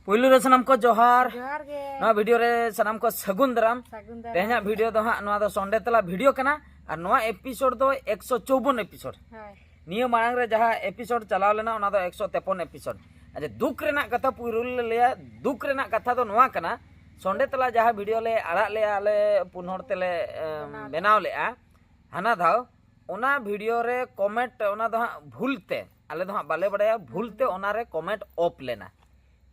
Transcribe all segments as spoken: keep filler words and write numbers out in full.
ᱯᱩᱭᱞᱩ ᱨᱮ ᱥᱟᱱᱟᱢ ᱠᱚ ᱡᱚᱦᱟᱨ᱾ ᱡᱚᱦᱟᱨ ᱜᱮ᱾ ᱱᱚᱣᱟ ᱵᱷᱤᱰᱤᱭᱳ ᱨᱮ ᱥᱟᱱᱟᱢ ᱠᱚ ᱥᱟᱹᱜᱩᱱ ᱫᱟᱨᱟᱢ᱾ ᱥᱟᱹᱜᱩᱱ ᱫᱟᱨᱟᱢ᱾ ᱛᱮᱦᱮᱧᱟᱜ ᱵᱷᱤᱰᱤᱭᱳ ᱫᱚ ᱦᱟᱸᱜ ᱱᱚᱣᱟ ᱫᱚ ᱥᱚᱱᱰᱮ ᱛᱟᱞᱟ ᱵᱷᱤᱰᱤᱭᱳ ᱠᱟᱱᱟ᱾ ᱟᱨ ᱱᱚᱣᱟ ᱮᱯᱤᱥᱳᱰ ᱫᱚ ᱮᱠᱥᱚ ᱪᱳᱣᱵᱚᱱ ᱮᱯᱤᱥᱳᱰ᱾ ᱦᱳᱭ᱾ ᱱᱤᱭᱟᱹ ᱢᱟᱲᱟᱝ ᱨᱮ ᱡᱟᱦᱟᱸ ᱮᱯᱤᱥᱳᱰ ᱪᱟᱞᱟᱣ ᱞᱮᱱᱟ, ᱚᱱᱟ ᱫᱚ ᱮᱠᱥᱚ ᱛᱮᱯᱚᱱ ᱮᱯᱤᱥᱳᱰ᱾ ᱟᱪᱪᱷᱟ, ᱫᱩᱠ ᱨᱮᱱᱟᱜ ᱠᱟᱛᱷᱟ ᱯᱩᱭᱞᱩ ᱞᱮ ᱞᱟᱹᱭᱟ᱾ ᱫᱩᱠ ᱨᱮᱱᱟᱜ ᱠᱟᱛᱷᱟ ᱫᱚ ᱱᱚᱣᱟ ᱠᱟᱱᱟ, ᱥᱚᱱᱰᱮ ᱛᱟᱞᱟ ᱡᱟᱦᱟᱸ ᱵᱷᱤᱰᱤᱭᱳ ᱞᱮ ᱟᱲᱟᱜ ᱞᱮᱜᱼᱟ, ᱟᱞᱮ ᱯᱩᱱ ᱦᱚᱲ ᱛᱮᱞᱮ ᱮᱢ, ᱵᱮᱱᱟᱣ ᱵᱮᱱᱟᱣ ᱞᱮᱜᱼᱟ ᱦᱟᱱᱟ ᱫᱷᱟᱣ, ᱚᱱᱟ ᱵᱷᱤᱰᱤᱭᱳ ᱨᱮ ᱠᱚᱢᱮᱱᱴ, ᱚᱱᱟ ᱫᱚ ᱦᱟᱸᱜ ᱵᱷᱩᱞ ᱛᱮ, ᱟᱞᱮ ᱫᱚ ᱦᱟᱸᱜ ᱵᱟᱞᱮ ᱵᱟᱲᱟᱭᱟ, ᱵᱷᱩᱞ ᱛᱮ ᱚᱱᱟ ᱨᱮ ᱠᱚᱢᱮᱱᱴ ᱚᱯᱷ ᱞᱮᱱᱟ᱾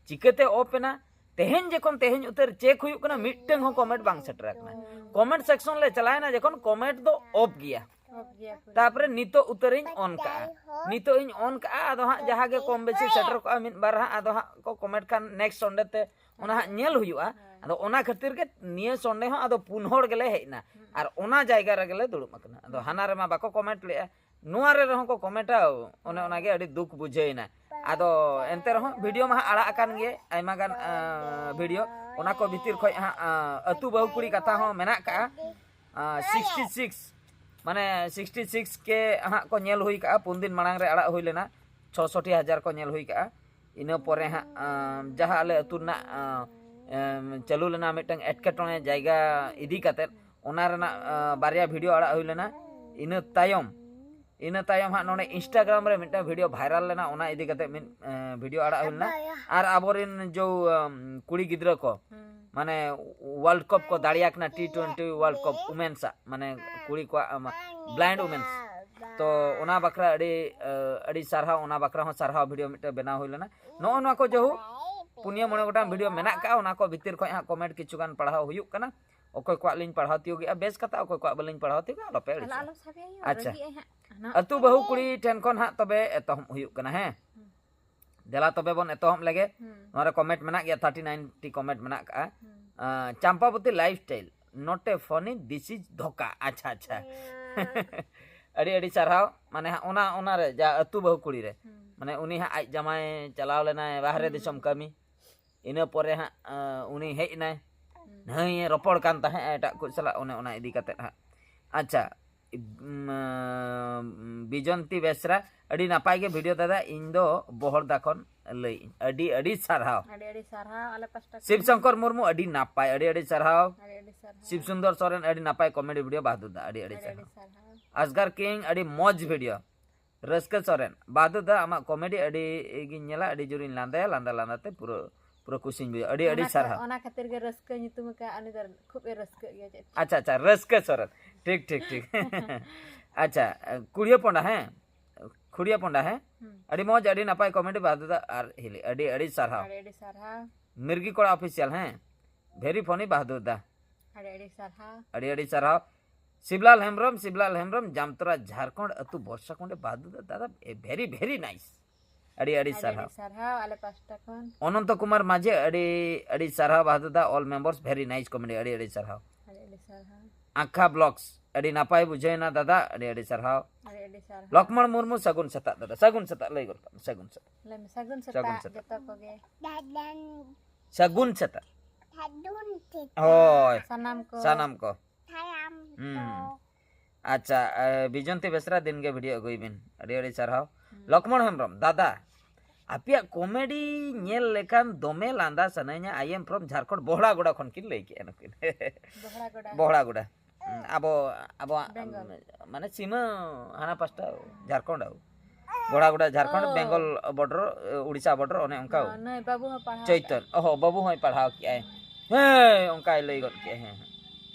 ᱪᱤᱠᱟᱹᱛᱮ ᱚᱯᱷ ᱮᱱᱟ? ᱛᱮᱦᱮᱧ ᱡᱚᱠᱷᱚᱱ ᱛᱮᱦᱮᱧ ᱩᱛᱟᱹᱨ ᱪᱮᱠ ᱦᱩᱭᱩᱜ ᱠᱟᱱᱟ, ᱢᱤᱫᱴᱟᱝ ᱦᱚᱸ ᱠᱚᱢᱮᱱᱴ ᱵᱟᱝ ᱥᱮᱴᱮᱨ ᱟᱠᱟᱱᱟ᱾ ᱠᱚᱢᱮᱱᱴ ᱥᱮᱠᱥᱚᱱ ᱞᱮ ᱪᱟᱞᱟᱣᱮᱱᱟ ᱡᱚᱠᱷᱚᱱ, ᱠᱚᱢᱮᱱᱴ ᱫᱚ ᱚᱯᱷ ᱜᱮᱭᱟ᱾ ᱚᱯᱷ ᱜᱮᱭᱟ ᱠᱚ᱾ ᱛᱟᱯᱚᱨᱮ ᱱᱤᱛᱚᱜ ᱩᱛᱟᱹᱨᱤᱧ ᱚᱱ ᱠᱟᱜᱼᱟ᱾ ᱱᱤᱛᱚᱜ ᱤᱧ ᱚᱱ ᱠᱟᱜᱼᱟ, ᱟᱫᱚ ᱦᱟᱸᱜ ᱡᱟᱦᱟᱸ ᱜᱮ ᱠᱚᱢ ᱵᱮᱥᱤ ᱥᱮᱴᱮᱨ ᱠᱚᱜᱼᱟ, ᱢᱤᱫ ᱵᱟᱨ ᱦᱟᱸᱜ ᱟᱫᱚ ᱦᱟᱸᱜ ᱠᱚ ᱠᱚᱢᱮᱱᱴ ᱠᱷᱟᱱ ᱱᱮᱠᱥᱴ ᱥᱚᱱᱰᱮ ᱛᱮ ᱚᱱᱟ ᱦᱟᱸᱜ ᱧᱮᱞ ᱦᱩᱭᱩᱜᱼᱟ᱾ ᱟᱫᱚ ᱚᱱᱟ ᱠᱷᱟᱹᱛᱤᱨ ᱜᱮ ᱱᱤᱭᱟᱹ ᱥᱚᱱᱰᱮ ᱦᱚᱸ ᱟᱫᱚ ᱯᱩᱱ ᱦᱚᱲ ᱜᱮᱞᱮ ᱦᱮᱡ ᱮᱱᱟ᱾ ᱟᱨ ᱚᱱᱟ ᱡᱟᱭᱜᱟ ᱨᱮᱜᱮ ᱞᱮ ᱫᱩᱲᱩᱵ ᱟᱠᱟᱱᱟ᱾ ᱟᱫᱚ ᱦᱟᱱᱟ ᱨᱮᱢᱟ ᱵᱟᱠᱚ ᱠᱚᱢᱮᱱᱴ ᱞᱮᱜᱼᱟ, ᱱᱚᱣᱟ ᱨᱮ ᱨᱮᱦᱚᱸ ᱠᱚ ᱠᱚᱢᱮᱱᱴᱟ, ᱚᱱᱮ ᱚᱱᱟᱜᱮ ᱟᱹᱰᱤ ᱫᱩᱠ ᱵᱩᱡᱷᱟᱹᱣ ᱮᱱᱟ᱾ ᱟᱫᱚ ᱮᱱᱛᱮ ᱨᱮᱦᱚᱸ ᱵᱷᱤᱰᱤᱭᱳ ᱢᱟ ᱦᱟᱸᱜ ᱟᱲᱟᱜ ᱟᱠᱟᱱ ᱜᱮ, ᱟᱭᱢᱟ ᱜᱟᱱ ᱟᱸ, ᱵᱷᱤᱰᱤᱭᱳ, ᱚᱱᱟ ᱠᱚ ᱵᱷᱤᱛᱤᱨ ᱠᱷᱚᱱ ᱦᱟᱸᱜ ᱟᱸ, ᱟᱹᱛᱩ ᱵᱟᱹᱦᱩ ᱠᱩᱲᱤ ᱠᱟᱛᱷᱟ ᱦᱚᱸ ᱢᱮᱱᱟᱜ ᱠᱟᱜᱼᱟ᱾ ᱥᱤᱠᱥᱴᱤ ᱥᱤᱠᱥ, ᱢᱟᱱᱮ ᱥᱤᱠᱥᱴᱤ ᱥᱤᱠᱥ ᱠᱮ ᱦᱟᱸᱜ ᱠᱚ ᱧᱮᱞ ᱦᱩᱭ ᱠᱟᱜᱼᱟ, ᱯᱩᱱ ᱫᱤᱱ ᱢᱟᱲᱟᱝ ᱨᱮ ᱟᱲᱟᱜ ᱦᱩᱭ ᱞᱮᱱᱟ, ᱪᱷᱚᱥᱚᱴᱤ ᱦᱟᱡᱟᱨ ᱠᱚ ᱧᱮᱞ ᱦᱩᱭ ᱠᱟᱜᱼᱟ᱾ ᱤᱱᱟᱹ ᱯᱚᱨᱮ ᱦᱟᱸᱜ ᱟᱸ, ᱡᱟᱦᱟᱸ ᱟᱞᱮ ᱟᱹᱛᱩ ᱨᱮᱱᱟᱜ ᱟᱸ, ᱮᱢ, ᱪᱟᱹᱞᱩ ᱞᱮᱱᱟ ᱢᱤᱫᱴᱟᱝ ᱮᱴᱠᱮᱴᱚᱬᱮ ᱡᱟᱭᱜᱟ ᱤᱫᱤ ᱠᱟᱛᱮᱫ, ᱚᱱᱟ ᱨᱮᱱᱟᱜ ᱟᱸ, ᱵᱟᱨᱭᱟ ᱵᱷᱤᱰᱤᱭᱳ ᱟᱲᱟᱜ ᱦᱩᱭ ᱞᱮᱱᱟ᱾ ᱤᱱᱟᱹ ᱛᱟᱭᱚᱢ ᱤᱱᱟᱹ ᱛᱟᱭᱚᱢ ᱦᱟᱸᱜ ᱱᱚᱰᱮ ᱤᱱᱥᱴᱟᱜᱨᱟᱢ ᱨᱮ ᱢᱤᱫᱴᱟᱝ ᱵᱷᱤᱰᱤᱭᱳ ᱵᱷᱟᱭᱨᱟᱞ ᱞᱮᱱᱟ, ᱚᱱᱟ ᱤᱫᱤ ᱠᱟᱛᱮᱫ ᱢᱤᱫ ᱮᱸ, ᱵᱷᱤᱰᱤᱭᱳ ᱟᱲᱟᱜ ᱦᱩᱭ ᱞᱮᱱᱟ᱾ ᱟᱨ ᱟᱵᱚᱨᱮᱱ ᱡᱚ ᱟᱢ, ᱠᱩᱲᱤ ᱜᱤᱫᱽᱨᱟᱹ ᱠᱚ, ᱢᱟᱱᱮ ᱳᱣᱟᱨᱞᱰ ᱠᱟᱯ ᱠᱚ ᱫᱟᱲᱮᱭᱟᱜ ᱠᱟᱱᱟ, ᱴᱤ ᱴᱩᱭᱮᱱᱴᱤ ᱳᱣᱟᱨᱞᱰ ᱠᱟᱯ ᱩᱢᱮᱱᱥ ᱟᱜ, ᱢᱟᱱᱮ ᱠᱩᱲᱤ ᱠᱚᱣᱟᱜ ᱟᱢ, ᱵᱞᱟᱭᱤᱱᱰ ᱩᱢᱮᱱᱥ᱾ ᱛᱚ ᱚᱱᱟ ᱵᱟᱠᱷᱨᱟ ᱟᱹᱰᱤ ᱟᱹ, ᱟᱹᱰᱤ ᱥᱟᱨᱦᱟᱣ, ᱚᱱᱟ ᱵᱟᱠᱷᱨᱟ ᱦᱚᱸ ᱥᱟᱨᱦᱟᱣ ᱵᱷᱤᱰᱤᱭᱳ ᱢᱤᱫᱴᱮᱱ ᱵᱮᱱᱟᱣ ᱦᱩᱭ ᱞᱮᱱᱟ᱾ ᱱᱚᱜᱼᱚ ᱱᱚᱣᱟ ᱠᱚ ᱡᱟᱦᱳᱠ ᱯᱩᱱᱭᱟᱹ ᱢᱚᱬᱮ ᱜᱚᱴᱟᱝ ᱵᱷᱤᱰᱤᱭᱳ ᱢᱮᱱᱟᱜ ᱠᱟᱜᱼᱟ, ᱚᱱᱟ ᱠᱚ ᱵᱷᱤᱛᱤᱨ ᱠᱷᱚᱱ ᱦᱟᱸᱜ ᱠᱚᱢᱮᱱᱴ ᱠᱤᱪᱷᱩ ᱜᱟᱱ ᱯᱟᱲᱦᱟᱣ ᱦᱩᱭᱩᱜ ᱠᱟᱱᱟ᱾ ᱚᱠᱚᱭ ᱠᱚᱣᱟᱜ ᱞᱤᱧ ᱯᱟᱲᱦᱟᱣ ᱛᱤᱭᱳᱜᱮᱜᱼᱟ ᱵᱮᱥ ᱠᱟᱛᱷᱟ, ᱚᱠᱚᱭ ᱠᱚᱣᱟᱜ ᱵᱟᱹᱞᱤᱧ ᱯᱟᱲᱦᱟᱣ ᱛᱤᱭᱳᱜᱟ ᱟᱞᱚᱯᱮ ᱟᱞᱚ ᱟᱹᱲᱤᱥᱚᱜᱼᱟ᱾ ᱟᱞᱚ ᱥᱟᱵᱮ ᱦᱩᱭᱩᱜᱼᱟ, ᱟᱪᱪᱷᱟ᱾ ᱨᱟᱹᱜᱤᱜ ᱟᱭ ᱦᱟᱸᱜ᱾ ᱦᱟᱱᱟ ᱟᱹᱛᱩ ᱵᱟᱹᱦᱩ ᱠᱩᱲᱤ ᱴᱷᱮᱱ ᱠᱷᱚᱱ ᱦᱟᱸᱜ ᱛᱚᱵᱮ ᱮᱛᱚᱦᱚᱵ ᱦᱩᱭᱩᱜ ᱠᱟᱱᱟ, ᱦᱮᱸ᱾ ᱫᱮᱞᱟ ᱛᱚᱵᱮ ᱵᱚᱱ ᱮᱛᱚᱦᱚᱵ ᱞᱮᱜᱮ᱾ ᱦᱩᱸ᱾ ᱱᱚᱣᱟ ᱨᱮ ᱠᱚᱢᱮᱱᱴ ᱢᱮᱱᱟᱜ ᱜᱮᱭᱟ, ᱛᱷᱟᱨᱴᱤ ᱱᱟᱭᱤᱱ ᱴᱤ ᱠᱚᱢᱮᱱᱴ ᱢᱮᱱᱟᱜ ᱠᱟᱜᱼᱟ᱾ ᱦᱩᱸ᱾ ᱟᱸ, Champabati life style, not a funny, this is ᱫᱷᱳᱠᱟ᱾ ᱟᱪᱪᱷᱟ, ᱟᱪᱪᱷᱟ᱾ ᱟᱹᱰᱤ ᱟᱹᱰᱤ ᱥᱟᱨᱦᱟᱣ᱾ ᱢᱟᱱᱮ ᱦᱟᱸᱜ ᱚᱱᱟ, ᱚᱱᱟ ᱨᱮ ᱡᱟ ᱟᱹᱛᱩ ᱵᱟᱹᱦᱩ ᱠᱩᱲᱤ ᱨᱮ, ᱦᱩᱸ᱾ ᱢᱟᱱᱮ ᱩᱱᱤ ᱦᱟᱸᱜ ᱟᱡ ᱡᱟᱢᱟᱭ ᱪᱟᱞᱟᱣ ᱞᱮᱱᱟᱭ ᱵᱟᱦᱨᱮ ᱦᱩᱸ᱾ ᱫᱤᱥᱚᱢ ᱠᱟᱹᱢᱤ, ᱤᱱᱟᱹ ᱯᱚᱨᱮ ᱦᱟᱸᱜ ᱟᱸ, ᱩᱱᱤ ᱦᱮᱡ ᱮᱱᱟᱭ, ᱦᱩᱸ᱾ ᱱᱟᱹᱭ ᱨᱚᱯᱚᱲ ᱠᱟᱱ ᱛᱟᱦᱮᱸᱜ ᱮᱴᱟᱜ ᱠᱚ ᱥᱟᱞᱟᱜ, ᱚᱱᱮ ᱚᱱᱟ ᱤᱫᱤ ᱠᱟᱛᱮᱫ ᱦᱟᱸᱜ᱾ ᱟᱪᱪᱷᱟ, ᱩᱢ, ᱵᱤᱡᱚᱱᱛᱤ ᱵᱮᱥᱨᱟ, ᱟᱹᱰᱤ ᱱᱟᱯᱟᱭ ᱜᱮ ᱵᱷᱤᱰᱤᱭᱳ ᱫᱟᱫᱟ, ᱤᱧ ᱫᱚ ᱵᱚᱦᱚᱲᱫᱟ ᱠᱷᱚᱱ ᱞᱟᱹᱭ ᱤᱧ᱾ ᱟᱹᱰᱤ ᱟᱹᱰᱤ ᱥᱟᱨᱦᱟᱣ᱾ ᱟᱹᱰᱤ ᱟᱹᱰᱤ ᱥᱟᱨᱦᱟᱣ ᱟᱞᱮ ᱯᱟᱥᱴᱟ ᱠᱷᱚᱱ᱾ ᱥᱤᱵ ᱥᱚᱝᱠᱚᱨ ᱢᱩᱨᱢᱩ, ᱟᱹᱰᱤ ᱱᱟᱯᱟᱭ, ᱟᱹᱰᱤ ᱟᱹᱰᱤ ᱥᱟᱨᱦᱟᱣ᱾ ᱟᱹᱰᱤ ᱟᱹᱰᱤ ᱥᱟᱨᱦᱟᱣ᱾ ᱥᱤᱵ ᱥᱩᱱᱫᱚᱨ ᱥᱚᱨᱮᱱ, ᱟᱹᱰᱤ ᱱᱟᱯᱟᱭ ᱠᱚᱢᱮᱰᱤ ᱵᱷᱤᱰᱤᱭᱳ ᱵᱟᱦᱫᱩᱨ ᱫᱟ, ᱟᱹᱰᱤ ᱟᱹᱰᱤ ᱟᱹᱰᱤ ᱟᱹᱰᱤ ᱥᱟᱨᱦᱟᱣ᱾ ᱥᱟᱨᱦᱟᱣ᱾ ᱟᱥᱜᱟᱨ ᱠᱤᱝ, ᱟᱹᱰᱤ ᱢᱚᱡᱽ ᱵᱷᱤᱰᱤᱭᱳ᱾ ᱨᱟᱹᱥᱠᱟᱹ ᱥᱚᱨᱮᱱ, ᱵᱟᱦᱫᱩᱨ ᱫᱟ ᱟᱢᱟᱜ ᱠᱚᱢᱮᱰᱤ ᱟᱹᱰᱤ ᱜᱤᱧ ᱧᱮᱞᱟ, ᱟᱹᱰᱤ ᱡᱳᱨᱤᱧ ᱞᱟᱸᱫᱟᱭᱟ, ᱞᱟᱸᱫᱟ ᱞᱟᱸᱫᱟ ᱛᱮ ᱯᱩᱨᱟᱹ ᱯᱩᱨᱟᱹ ᱠᱩᱥᱤᱧ ᱵᱩᱡᱷᱟᱹᱣᱟ᱾ ᱟᱹᱰᱤ ᱟᱹᱰᱤ ᱚᱱᱟ ᱠᱷᱟ- ᱥᱟᱨᱦᱟᱣ᱾ ᱚᱱᱟ ᱠᱷᱟᱹᱛᱤᱨ ᱜᱮ ᱨᱟᱹᱥᱠᱟᱹ ᱧᱩᱛᱩᱢ ᱟᱠᱟᱫ, ᱩᱱᱤ ᱫᱚ ᱠᱷᱩᱵ ᱮ ᱨᱟᱹᱥᱠᱟᱹᱜ ᱜᱮᱭᱟ ᱪᱮᱫ ᱪᱚ᱾ ᱟᱪᱪᱷᱟ ᱟᱪᱪᱷᱟ, ᱨᱟᱹᱥᱠᱟᱹ ᱥᱚᱨᱮᱱ, ᱴᱷᱤᱠ ᱴᱷᱤᱠ ᱴᱷᱤᱠ᱾ ᱟᱪᱪᱷᱟ, ᱠᱩᱲᱤᱭᱟᱹ ᱯᱚᱸᱰᱟ, ᱦᱮᱸ, ᱠᱷᱩᱲᱤᱭᱟᱹ ᱯᱚᱸᱰᱟ, ᱦᱮᱸ, ᱦᱩᱸ᱾ ᱟᱹᱰᱤ ᱢᱚᱡᱽ, ᱟᱹᱰᱤ ᱱᱟᱯᱟᱭ ᱠᱚᱢᱮᱰᱤ ᱵᱟᱦᱫᱩᱨ ᱫᱟ ᱟᱨ ᱦᱤᱞᱤ, ᱟᱹᱰᱤ ᱟᱹᱰᱤ ᱥᱟᱨᱦᱟᱣ᱾ ᱟᱹᱰᱤ ᱟᱹᱰᱤ ᱥᱟᱨᱦᱟᱣ᱾ ᱢᱤᱨᱜᱤ ᱠᱚᱲᱟ ᱚᱯᱷᱤᱥᱤᱭᱟᱞ, ᱦᱮᱸ, ᱵᱷᱮᱨᱤ ᱯᱷᱚᱱᱤ ᱵᱟᱦᱫᱩᱨ ᱫᱟ, ᱟᱹᱰᱤ ᱟᱹᱰᱤ ᱥᱟᱨᱦᱟᱣ᱾ ᱟᱹᱰᱤ ᱟᱹᱰᱤ ᱥᱟᱨᱦᱟᱣ᱾ ᱥᱤᱵᱞᱟᱞ ᱦᱮᱢᱵᱨᱚᱢ, ᱥᱤᱵᱞᱟᱞ ᱦᱮᱢᱵᱨᱚᱢ, ᱡᱟᱢᱛᱚᱨᱟ ᱡᱷᱟᱲᱠᱷᱚᱸᱰ ᱟᱹᱛᱩ ᱵᱚᱨᱥᱟ ᱠᱚᱸᱰᱮ ᱵᱟᱦᱫᱩᱨ ᱫᱟ, ᱫᱟᱫᱟ, ᱮ, ᱵᱷᱮᱨᱤ ᱵᱷᱮᱨᱤ ᱱᱟᱭᱤᱥ᱾ ᱟᱹᱰᱤ ᱟᱹᱰᱤ ᱟᱹᱰᱤ ᱥᱟᱨᱦᱟᱣ᱾ ᱟᱹᱰᱤ ᱥᱟᱨᱦᱟᱣ ᱟᱞᱮ ᱯᱟᱥᱴᱟ ᱠᱷᱚᱱ᱾ ᱚᱱᱚᱱᱛᱚ ᱠᱩᱢᱟᱨ ᱢᱟᱡᱷᱤ, ᱟᱹᱰᱤ ᱟᱹᱰᱤ ᱥᱟᱨᱦᱟᱣ ᱵᱟᱦᱫᱩᱨ ᱫᱟ, all members very nice comedy, ᱟᱹᱰᱤ ᱟᱹᱰᱤ ᱥᱟᱨᱦᱟᱣ᱾ ᱟᱹᱰᱤ ᱟᱹᱰᱤ ᱥᱟᱨᱦᱟᱣ᱾ ᱟᱸᱠᱷᱟ ᱵᱞᱚᱜᱥ, ᱟᱹᱰᱤ ᱱᱟᱯᱟᱭ ᱵᱩᱡᱷᱟᱹᱣᱮᱱᱟ ᱫᱟᱫᱟ, ᱟᱹᱰᱤ ᱟᱹᱰᱤ ᱥᱟᱨᱦᱟᱣ᱾ ᱟᱹᱰᱤ ᱟᱹᱰᱤ ᱥᱟᱨᱦᱟᱣ᱾ ᱞᱚᱠᱢᱚᱬ ᱢᱩᱨᱢᱩ, ᱥᱟᱹᱜᱩᱱ ᱥᱮᱛᱟᱜ ᱫᱟᱫᱟ, ᱥᱟᱹᱜᱩᱱ ᱥᱮᱛᱟᱜ, ᱞᱟᱹᱭ ᱜᱚᱫ ᱠᱟᱜ ᱢᱮ, ᱥᱟᱹᱜᱩᱱ ᱥᱮᱛᱟᱜ᱾ ᱞᱟᱹᱭ ᱢᱮ, ᱥᱟᱹᱜᱩᱱ ᱥᱮᱛᱟᱜ ᱥᱟᱹᱜᱩᱱ ᱥᱮᱛᱟᱜ᱾ ᱡᱚᱛᱚ ᱠᱚᱜᱮ᱾ ᱥᱟᱹᱜᱩᱱ ᱥᱮᱛᱟᱜ᱾ ᱥᱟᱹᱜᱩᱱ ᱥᱮᱛᱟᱜ᱾ ᱦᱳᱭ, ᱥᱟᱱᱟᱢ ᱠᱚ᱾ ᱥᱟᱱᱟᱢ ᱠᱚ᱾ ᱥᱟᱱᱟᱢ ᱦᱩᱸ᱾ ᱠᱚ᱾ ᱟᱪᱪᱷᱟ, ᱮ, ᱵᱤᱡᱚᱱᱛᱤ ᱵᱮᱥᱨᱟ, ᱫᱤᱱ ᱜᱮ ᱵᱷᱤᱰᱤᱭᱳ ᱟᱹᱜᱩᱭ ᱵᱤᱱ᱾ ᱟᱹᱰᱤ ᱟᱹᱰᱤ ᱥᱟᱨᱦᱟᱣ᱾ ᱞᱚᱠᱢᱚᱬ ᱦᱮᱢᱵᱨᱚᱢ, ᱫᱟᱫᱟ, ᱟᱯᱮᱭᱟᱜ ᱠᱚᱢᱮᱰᱤ ᱧᱮᱞ ᱞᱮᱠᱷᱟᱱ ᱫᱚᱢᱮ ᱞᱟᱸᱫᱟ ᱥᱟᱱᱟᱧᱟ᱾ I am from ᱡᱷᱟᱲᱠᱷᱚᱸᱰ, ᱵᱚᱦᱲᱟ ᱜᱚᱰᱟ ᱠᱷᱚᱱ ᱠᱤᱱ ᱞᱟᱹᱭ ᱠᱮᱜᱼᱟ ᱱᱩᱠᱤᱱ᱾ ᱵᱚᱦᱲᱟ ᱜᱚᱰᱟ᱾ ᱵᱚᱦᱲᱟ ᱜᱚᱰᱟ᱾ ᱦᱩᱸ, ᱟᱵᱚ, ᱟᱵᱚᱣᱟᱜ, ᱵᱮᱝᱜᱚᱞ᱾ ᱢᱟᱱᱮ ᱥᱤᱢᱟᱹ ᱦᱟᱱᱟ ᱯᱟᱥᱴᱟ ᱡᱷᱟᱲᱠᱷᱚᱸᱰ᱾ ᱵᱚᱦᱲᱟ ᱜᱚᱰᱟ ᱡᱷᱟᱲᱠᱷᱚᱸᱰ, ᱚ᱾ ᱵᱮᱝᱜᱚᱞ ᱵᱚᱰᱚᱨ, ᱩᱲᱤᱥᱥᱟ ᱵᱚᱰᱚᱨ, ᱚᱱᱮ ᱚᱱᱠᱟ᱾ ᱦᱚᱸ, ᱱᱩᱭ ᱵᱟᱹᱵᱩ ᱦᱚᱸ ᱯᱟᱲᱦᱟᱣ ᱪᱳᱭᱛᱚᱱ, ᱚᱦᱚ, ᱵᱟᱹᱵᱩ ᱦᱚᱸᱭ ᱯᱟᱲᱦᱟᱣ ᱠᱮᱜᱼᱟᱭ᱾ ᱦᱮᱸ, ᱚᱱᱠᱟᱭ ᱞᱟᱹᱭ ᱜᱚᱫ ᱠᱮᱜᱼᱟᱭ, ᱦᱮᱸ, ᱦᱮᱸ᱾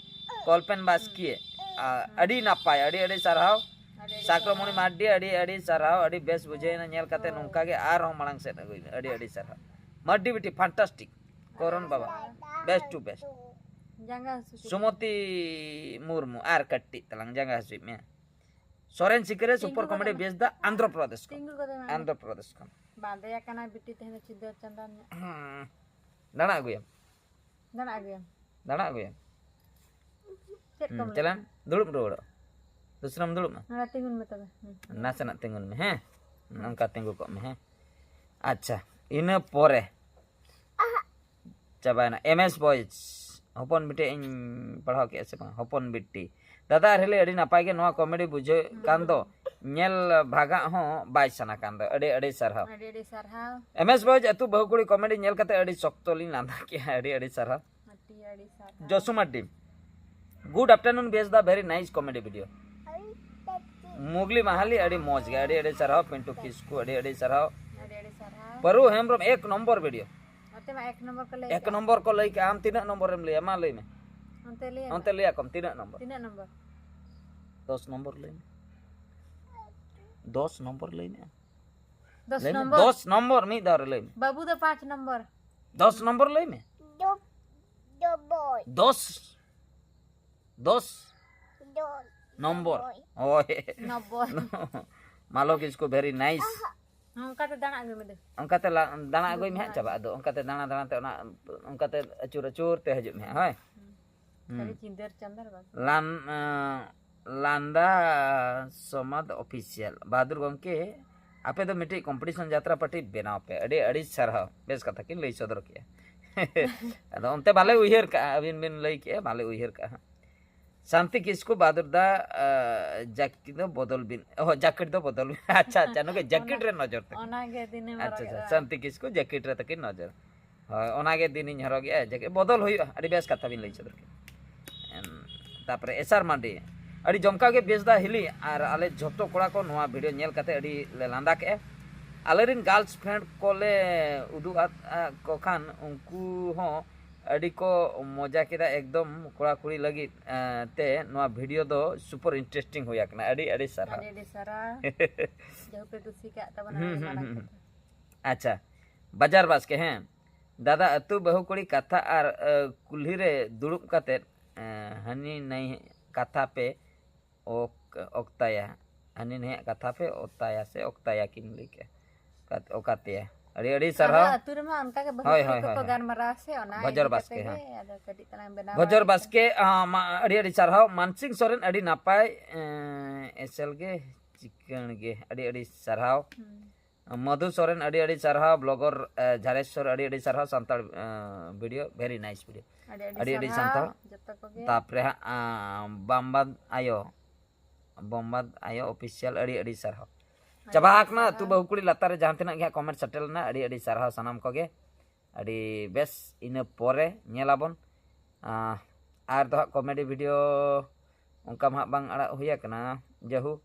ᱠᱚᱞᱯᱮᱱ ᱵᱟᱥᱠᱮ, ᱟ, ᱟᱹᱰᱤ ᱱᱟᱯᱟᱭ, ᱟᱹᱰᱤ ᱟᱹᱰᱤ ᱥᱟᱨᱦᱟᱣ᱾ ᱟᱹᱰᱤ ᱟᱹᱰᱤ ᱥᱟᱠᱨᱚᱢᱚᱬᱤ ᱥᱟᱨᱦᱟᱣ᱾ ᱢᱟᱨᱰᱤ, ᱟᱹᱰᱤ ᱟᱹᱰᱤ ᱥᱟᱨᱦᱟᱣ, ᱟᱹᱰᱤ ᱵᱮᱥ ᱵᱩᱡᱷᱟᱹᱣᱮᱱᱟ ᱧᱮᱞ ᱠᱟᱛᱮ᱾ ᱦᱳᱭ᱾ ᱱᱚᱝᱠᱟ ᱜᱮ ᱟᱨᱦᱚᱸ ᱢᱟᱲᱟᱝ ᱥᱮᱫ ᱟᱹᱜᱩᱭ ᱢᱮ, ᱟᱹᱰᱤ ᱟᱹᱰᱤ ᱥᱟᱨᱦᱟᱣ᱾ ᱢᱟᱨᱰᱤ ᱵᱤᱴᱤ, ᱯᱷᱟᱱᱴᱟᱥᱴᱤᱠ, ᱠᱚᱨᱚᱱ ᱵᱟᱵᱟ, best to best᱾ ᱡᱟᱸᱜᱟ ᱦᱟᱹᱥᱩ ᱠᱮᱫ ᱥᱩᱢᱚᱛᱤ ᱢᱩᱨᱢᱩ, ᱟᱨ ᱠᱟᱹᱴᱤᱡ ᱛᱟᱞᱟᱝ ᱡᱟᱸᱜᱟ ᱦᱟᱹᱥᱩᱭᱮᱫ ᱢᱮᱭᱟ᱾ ᱥᱚᱨᱮᱱ ᱥᱤᱠᱟᱹᱨᱤᱭᱟᱹ, ᱛᱤᱸᱜᱩ ᱥᱩᱯᱟᱨ ᱠᱚᱢᱮᱰᱤ ᱠᱟᱛᱮ ᱵᱮᱥ ᱫᱟ, ᱟᱱᱫᱷᱨᱚ ᱯᱨᱚᱫᱮᱥ ᱠᱷᱚᱱ᱾ ᱛᱤᱸᱜᱩ ᱠᱟᱛᱮ ᱢᱮ᱾ ᱟᱱᱫᱷᱨᱚ ᱯᱨᱚᱫᱮᱥ ᱠᱷᱚᱱ᱾ ᱵᱟᱸᱫᱮᱭᱟ ᱠᱟᱱᱟᱭ ᱵᱤᱴᱤ ᱛᱮᱦᱮᱧ ᱫᱚ ᱪᱤᱫᱟᱹᱨ ᱪᱟᱸᱫᱟᱱ ᱧᱚᱜ᱾ ᱦᱩᱸ᱾ ᱫᱟᱬᱟ ᱟᱹᱜᱩᱭᱟᱢ᱾ ᱫᱟᱬᱟ ᱟᱹᱜᱩᱭᱟᱢ᱾ ᱫᱟᱬᱟ ᱟᱹᱜᱩᱭᱟᱢ᱾ ᱪᱮᱫ ᱠᱚᱢ ᱦᱩᱸ, ᱞᱟᱹᱭ ᱪᱟᱞᱟᱜ ᱟᱢ, ᱫᱩᱲᱩᱵ ᱨᱩᱣᱟᱹᱲᱚᱜ᱾ ᱫᱩᱥᱨᱟᱢ ᱫᱩᱲᱩᱵ ᱢᱟ᱾ ᱱᱚᱰᱮ ᱛᱤᱸᱜᱩᱱ ᱢᱮ ᱛᱚᱵᱮ᱾ ᱦᱩᱸ᱾ ᱱᱟᱥᱮᱱᱟᱜ ᱛᱤᱸᱜᱩᱱ ᱢᱮ, ᱦᱮᱸ? ᱱᱚᱝᱠᱟ ᱛᱤᱸᱜᱩ ᱠᱚᱜ ᱢᱮ, ᱦᱮᱸ? ᱟᱪᱪᱷᱟ, ᱤᱱᱟᱹ ᱯᱚᱨᱮ ᱪᱟᱵᱟᱭᱮᱱᱟ᱾ MS Boys, ᱦᱚᱯᱚᱱ ᱵᱤᱴᱤ ᱤᱧ ᱯᱟᱲᱦᱟᱣ ᱠᱮᱜᱼᱟ ᱥᱮ ᱵᱟᱝ? ᱦᱚᱯᱚᱱ ᱵᱤᱴᱤ, ᱫᱟᱫᱟ ᱟᱨ ᱦᱤᱞᱤ, ᱟᱹᱰᱤ ᱱᱟᱯᱟᱭ ᱜᱮ ᱱᱚᱣᱟ ᱠᱚᱢᱮᱰᱤ ᱵᱩᱡᱷᱟᱹᱜ ᱠᱟᱱ ᱫᱚ, ᱧᱮᱞ ᱵᱷᱟᱜᱟᱜ ᱦᱚᱸ ᱵᱟᱭ ᱥᱟᱱᱟ ᱠᱟᱱ ᱫᱚ᱾ ᱟᱹᱰᱤ ᱟᱹᱰᱤ ᱥᱟᱨᱦᱟᱣ᱾ ᱟᱹᱰᱤ ᱟᱹᱰᱤ ᱥᱟᱨᱦᱟᱣ᱾ ᱮᱢ ᱮᱥ ᱵᱷᱚᱭᱮᱡᱽ ᱟᱹᱛᱩ ᱵᱟᱹᱦᱩ ᱠᱩᱲᱤ ᱠᱚᱢᱮᱰᱤ ᱧᱮᱞ ᱠᱟᱛᱮ ᱟᱹᱰᱤ ᱥᱚᱠᱛᱚ ᱞᱤᱧ ᱞᱟᱸᱫᱟ ᱠᱮᱜᱼᱟ᱾ ᱟᱹᱰᱤ ᱟᱹᱰᱤ ᱥᱟᱨᱦᱟᱣ᱾ ᱟᱹᱰᱤ ᱟᱹᱰᱤ ᱥᱟᱨᱦᱟᱣ᱾ ᱡᱚᱥᱩ ᱢᱟᱨᱰᱤ, good afternoon ᱵᱮᱥ ᱫᱟ, very nice comedy video᱾ ᱢᱩᱜᱽᱞᱤ ᱢᱟᱦᱟᱞᱤ, ᱟᱹᱰᱤ ᱢᱚᱡᱽ ᱜᱮ, ᱟᱹᱰᱤ ᱟᱹᱰᱤ ᱥᱟᱨᱦᱟᱣ᱾ ᱯᱤᱱᱴᱩ ᱠᱤᱥᱠᱩ, ᱟᱹᱰᱤ ᱟᱹᱰᱤ ᱥᱟᱨᱦᱟᱣ᱾ ᱟᱹᱰᱤ ᱟᱹᱰᱤ ᱥᱟᱨᱦᱟᱣ᱾ ᱯᱟᱹᱨᱩ ᱦᱮᱢᱵᱨᱚᱢ, ᱮᱠ ᱱᱚᱢᱵᱚᱨ ᱵᱷᱤᱰᱤᱭᱳ᱾ ᱱᱚᱛᱮ ᱢᱟ ᱮᱠ ᱱᱚᱢᱵᱚᱨ ᱠᱚ ᱞᱟᱹᱭ ᱮᱠ ᱱᱚᱢᱵᱚᱨ ᱠᱚ ᱞᱟᱹᱭ ᱠᱮᱜᱼᱟ, ᱟᱢ ᱛᱤᱱᱟᱹᱜ ᱱᱚᱢᱵᱚᱨ ᱮᱢ ᱞᱟᱹᱭᱟ? ᱢᱟ ᱞᱟᱹᱭ ᱢᱮ᱾ ᱚᱱᱛᱮ ᱞᱟᱹᱭ ᱚᱱᱛᱮ ᱞᱟᱹᱭ ᱟᱠᱚᱢ ᱛᱤᱱᱟᱹᱜ ᱱᱚᱢᱵᱚᱨ? ᱛᱤᱱᱟᱹᱜ ᱱᱚᱢᱵᱚᱨ? ᱫᱚᱥ ᱱᱚᱢᱵᱚᱨ ᱞᱟᱹᱭ ᱢᱮ᱾ ᱫᱚᱥ ᱱᱚᱢᱵᱚᱨ ᱞᱟᱹᱭ ᱢᱮ᱾ ᱫᱚᱥ ᱱᱚᱢᱵᱚᱨ᱾ ᱫᱚᱥ ᱱᱚᱢᱵᱚᱨ, ᱢᱤᱫ ᱫᱷᱟᱣ ᱨᱮ ᱞᱟᱹᱭ ᱢᱮ᱾ ᱵᱟᱹᱵᱩ ᱫᱚ ᱯᱟᱸᱪ ᱱᱚᱢᱵᱚᱨ᱾ ᱫᱚᱥ ᱱᱚᱢᱵᱚᱨ ᱞᱟᱹᱭ ᱢᱮ᱾ ᱫᱚ ᱫᱚᱵᱚᱭ ᱫᱚᱥ, ᱫᱚᱥ ᱫᱚ ᱱᱚᱢᱵᱚᱨ᱾ ᱳᱭ᱾ ᱱᱚᱵᱵᱚᱭ᱾ ᱢᱟᱞᱚ ᱠᱤᱥᱠᱩ, very nice᱾ ᱦᱮᱸ, ᱚᱱᱠᱟᱛᱮ ᱫᱟᱬᱟ ᱟᱹᱜᱩᱭ ᱢᱮ ᱫᱮ᱾ ᱚᱱᱠᱟᱛᱮ ᱞᱟ- ᱫᱟᱬᱟ ᱟᱹᱜᱩᱭ ᱢᱮ ᱦᱟᱸᱜ, ᱪᱟᱵᱟᱜ ᱟᱫᱚ᱾ ᱚᱱᱠᱟᱛᱮ ᱫᱟᱬᱟ ᱫᱟᱬᱟ ᱛᱮ ᱚᱱᱟ, ᱚᱱᱠᱟᱛᱮ ᱟᱹᱪᱩᱨ ᱟᱹᱪᱩᱨ ᱛᱮ ᱦᱤᱡᱩᱜ ᱢᱮ ᱦᱟᱸᱜ, ᱦᱳᱭ᱾ ᱦᱩᱸ᱾ ᱠᱷᱟᱹᱞᱤ ᱪᱤᱱᱫᱟᱹᱨ ᱪᱟᱸᱫᱟᱨ ᱵᱟᱝ᱾ ᱞᱟᱱ ᱟᱸ, ᱞᱟᱱᱫᱟ ᱥᱚᱢᱟᱫ ᱚᱯᱷᱤᱥᱤᱭᱟᱞ᱾ ᱵᱟᱦᱟᱫᱩᱨ ᱜᱚᱢᱠᱮ, ᱟᱯᱮ ᱫᱚ ᱢᱤᱫᱴᱤᱡ ᱠᱚᱢᱯᱤᱴᱤᱥᱚᱱ ᱡᱟᱛᱨᱟ ᱯᱟᱨᱴᱤ ᱵᱮᱱᱟᱣ ᱯᱮ᱾ ᱟᱹᱰᱤ ᱟᱹᱰᱤ ᱥᱟᱨᱦᱟᱣ, ᱵᱮᱥ ᱠᱟᱛᱷᱟ ᱠᱤᱱ ᱞᱟᱹᱭ ᱥᱚᱫᱚᱨ ᱠᱮᱜᱼᱟ᱾ ᱟᱫᱚ ᱚᱱᱛᱮ ᱵᱟᱞᱮ ᱩᱭᱦᱟᱹᱨ ᱠᱟᱜᱼᱟ, ᱟᱹᱵᱤᱱ ᱵᱤᱱ ᱞᱟᱹᱭ ᱠᱮᱜᱼᱟ, ᱵᱟᱞᱮ ᱩᱭᱦᱟᱹᱨ ᱠᱟᱜᱼᱟ ᱦᱟᱸᱜ᱾ ᱥᱟᱱᱛᱤ ᱠᱤᱥᱠᱩ, ᱵᱟᱦᱟᱫᱩᱨ ᱫᱟ, ᱟᱸ, ᱡᱟᱹᱠᱤᱴ ᱫᱚ ᱵᱚᱫᱚᱞ ᱵᱤᱱ᱾ ᱚ, ᱡᱟᱹᱠᱤᱴ ᱫᱚ ᱵᱚᱫᱚᱞ ᱵᱤᱱ᱾ ᱟᱪᱪᱷᱟ, ᱟᱪᱪᱷᱟ, ᱱᱩᱠᱩ ᱡᱟᱹᱠᱤᱴ ᱨᱮ ᱱᱚᱡᱚᱨ ᱛᱟᱹᱠᱤᱱ᱾ ᱚᱱᱟᱜᱮ ᱫᱤᱱᱮᱢ ᱟᱪᱪᱷᱟ, ᱦᱚᱨᱚᱜ ᱟᱪᱪᱷᱟ, ᱮᱫᱟ᱾ ᱥᱟᱱᱛᱤ ᱠᱤᱥᱠᱩ ᱡᱟᱹᱠᱤᱴ ᱨᱮ ᱛᱟᱹᱠᱤᱱ ᱱᱚᱡᱚᱨ᱾ ᱦᱳᱭ, ᱚᱱᱟᱜᱮ ᱫᱤᱱᱤᱧ ᱦᱚᱨᱚᱜᱮᱜᱼᱟ, ᱡᱟᱹᱠᱤᱴ ᱵᱚᱫᱚᱞ ᱦᱩᱭᱩᱜᱼᱟ᱾ ᱟᱹᱰᱤ ᱵᱮᱥ ᱠᱟᱛᱷᱟ ᱵᱤᱱ ᱞᱟᱹᱭ ᱥᱚᱫᱚᱨ ᱠᱮᱫᱟ᱾ ᱮᱢ, ᱛᱟᱯᱚᱨᱮ ᱮᱥᱟᱨ ᱢᱟᱱᱰᱤ, ᱟᱹᱰᱤ ᱡᱚᱢᱠᱟᱣ ᱜᱮ ᱵᱮᱥ ᱫᱟ ᱦᱤᱞᱤ, ᱟᱨ ᱟᱞᱮ ᱡᱷᱚᱛᱚ ᱠᱚᱲᱟ ᱠᱚ ᱱᱚᱣᱟ ᱵᱷᱤᱰᱤᱭᱳ ᱧᱮᱞ ᱠᱟᱛᱮ ᱟᱹᱰᱤ ᱞᱮ ᱞᱟᱸᱫᱟ ᱠᱮᱜᱼᱟ᱾ ᱟᱞᱮᱨᱮᱱ ᱜᱟᱨᱞᱥ ᱯᱷᱨᱮᱱᱰ ᱠᱚᱞᱮ ᱩᱫᱩᱜ ᱟᱫ ᱠᱚ ᱠᱷᱟᱱ ᱩᱱᱠᱩ ᱦᱚᱸ ᱟᱹᱰᱤ ᱠᱚ ᱢᱚᱡᱟ ᱠᱮᱫᱟ᱾ ᱮᱠᱫᱚᱢ ᱠᱚᱲᱟ ᱠᱩᱲᱤ ᱞᱟᱹᱜᱤᱫ, ᱮᱸ, ᱛᱮ ᱱᱚᱣᱟ ᱵᱷᱤᱰᱤᱭᱳ ᱫᱚ super interesting ᱦᱩᱭ ᱟᱠᱟᱱᱟ᱾ ᱟᱹᱰᱤ ᱟᱹᱰᱤ ᱥᱟᱨᱦᱟᱣ᱾ ᱟᱹᱰᱤ ᱟᱹᱰᱤ ᱥᱟᱨᱦᱟᱣ᱾ ᱡᱟᱦᱟᱸ ᱯᱮ ᱠᱩᱥᱤ ᱠᱟᱜ ᱛᱟᱵᱚᱱᱟ ᱦᱩᱸ, ᱟᱹᱰᱤ ᱦᱩᱸ, ᱢᱟᱨᱟᱝ ᱦᱩᱸ, ᱦᱩᱸ᱾ ᱠᱟᱛᱷᱟ᱾ ᱟᱪᱪᱷᱟ, ᱵᱟᱡᱟᱨ ᱵᱟᱥᱠᱮ, ᱦᱮᱸ, ᱫᱟᱫᱟ ᱟᱹᱛᱩ ᱵᱟᱹᱦᱩ ᱠᱩᱲᱤ ᱠᱟᱛᱷᱟ ᱟᱨ, ᱟᱹ, ᱠᱩᱞᱦᱤ ᱨᱮ ᱫᱩᱲᱩᱵ ᱠᱟᱛᱮ, ᱟᱹ, ᱦᱟᱹᱱᱤ ᱱᱟᱹᱭ ᱠᱟᱛᱷᱟ ᱯᱮ ᱚᱠ-, ᱚᱠᱛᱟᱭᱟ, ᱦᱟᱹᱱᱤ ᱱᱟᱹᱭᱟᱜ ᱠᱟᱛᱷᱟ ᱯᱮ ᱚᱛᱟᱭᱟ ᱥᱮ ᱚᱠᱛᱟᱭᱟ ᱠᱤᱱ ᱞᱟᱹᱭ ᱠᱮᱜᱼᱟ᱾ ᱚᱠᱟ-, ᱚᱠᱟᱛᱮᱭᱟ? ᱟᱹᱰᱤ ᱟᱹᱰᱤ ᱟᱫᱚ ᱥᱟᱨᱦᱟᱣ᱾ ᱟᱹᱛᱩ ᱨᱮᱢᱟ ᱚᱱᱠᱟ ᱜᱮ ᱵᱟᱹᱦᱩ ᱦᱳᱭ, ᱠᱩᱲᱤ ᱦᱳᱭ, ᱠᱚᱠᱚ ᱦᱳᱭ, ᱦᱳᱭ᱾ ᱜᱟᱨᱢᱟᱨᱟᱣ ᱥᱮ, ᱚᱱᱟ ᱵᱷᱚᱡᱚᱨ ᱤᱫᱤ ᱵᱟᱥᱠᱮ, ᱠᱟᱛᱮ ᱜᱮ ᱦᱮᱸ᱾ ᱟᱫᱚ ᱠᱟᱹᱴᱤᱡ ᱛᱟᱞᱟᱝ ᱵᱮᱱᱟᱣ ᱵᱷᱚᱡᱚᱨ ᱵᱟᱲᱟ ᱵᱟᱥᱠᱮ, ᱟᱸ, ᱢᱟ, ᱟᱹᱰᱤ ᱟᱹᱰᱤ ᱥᱟᱨᱦᱟᱣ᱾ ᱢᱟᱱᱥᱤᱝ ᱥᱚᱨᱮᱱ, ᱟᱹᱰᱤ ᱱᱟᱯᱟᱭ, ᱮᱸ, ᱮᱥᱮᱞ ᱜᱮ ᱪᱤᱠᱟᱹᱬ ᱜᱮ, ᱟᱹᱰᱤ ᱟᱹᱰᱤ ᱥᱟᱨᱦᱟᱣ᱾ ᱦᱩᱸ᱾ ᱢᱚᱫᱷᱩ ᱥᱚᱨᱮᱱ, ᱟᱹᱰᱤ ᱟᱹᱰᱤ ᱥᱟᱨᱦᱟᱣ᱾ ᱵᱞᱚᱜᱚᱨ ᱡᱷᱟᱨᱮᱥᱣᱚᱨ, ᱟᱹᱰᱤ ᱟᱹᱰᱤ ᱥᱟᱨᱦᱟᱣ᱾ Santal video, very nice video. ᱟᱹᱰᱤ ᱟᱹᱰᱤ ᱟᱹᱰᱤ ᱟᱹᱰᱤ ᱥᱟᱨᱦᱟᱣ ᱥᱟᱱᱛᱟᱲ᱾ ᱡᱚᱛᱚ ᱠᱚᱜᱮ᱾ ᱛᱟᱯᱚᱨᱮ ᱦᱟᱸᱜ ᱵᱟᱢᱵᱟᱫ ᱟᱭᱳ, ᱵᱚᱢᱵᱟᱫ ᱟᱭᱳ ᱚᱯᱷᱤᱥᱤᱭᱟᱞ, ᱟᱹᱰᱤ ᱟᱹᱰᱤ ᱥᱟᱨᱦᱟᱣ᱾ ᱪᱟᱵᱟ ᱟᱠᱟᱱᱟ ᱟᱹᱛᱩ ᱵᱟᱹᱦᱩ ᱠᱩᱲᱤ ᱞᱟᱛᱟᱨ ᱨᱮ ᱡᱟᱦᱟᱸ ᱛᱤᱱᱟᱹᱜ ᱜᱮ ᱦᱟᱸᱜ ᱠᱚᱢᱮᱱᱴ ᱥᱮᱴᱮᱨ ᱞᱮᱱᱟ, ᱟᱹᱰᱤ ᱟᱹᱰᱤ ᱥᱟᱨᱦᱟᱣ ᱥᱟᱱᱟᱢ ᱠᱚᱜᱮ᱾ ᱟᱹᱰᱤ ᱵᱮᱥ᱾ ᱤᱱᱟᱹ ᱯᱚᱨᱮ ᱧᱮᱞᱟᱵᱚᱱ᱾ ᱟᱨ ᱫᱚ ᱦᱟᱸᱜ ᱠᱚᱢᱮᱰᱤ ᱵᱷᱤᱰᱤᱭᱳ ᱚᱱᱠᱟ ᱢᱟ ᱦᱟᱸᱜ ᱵᱟᱝ ᱟᱲᱟᱜ ᱦᱩᱭ ᱟᱠᱟᱱᱟ᱾ ᱡᱟᱦᱳ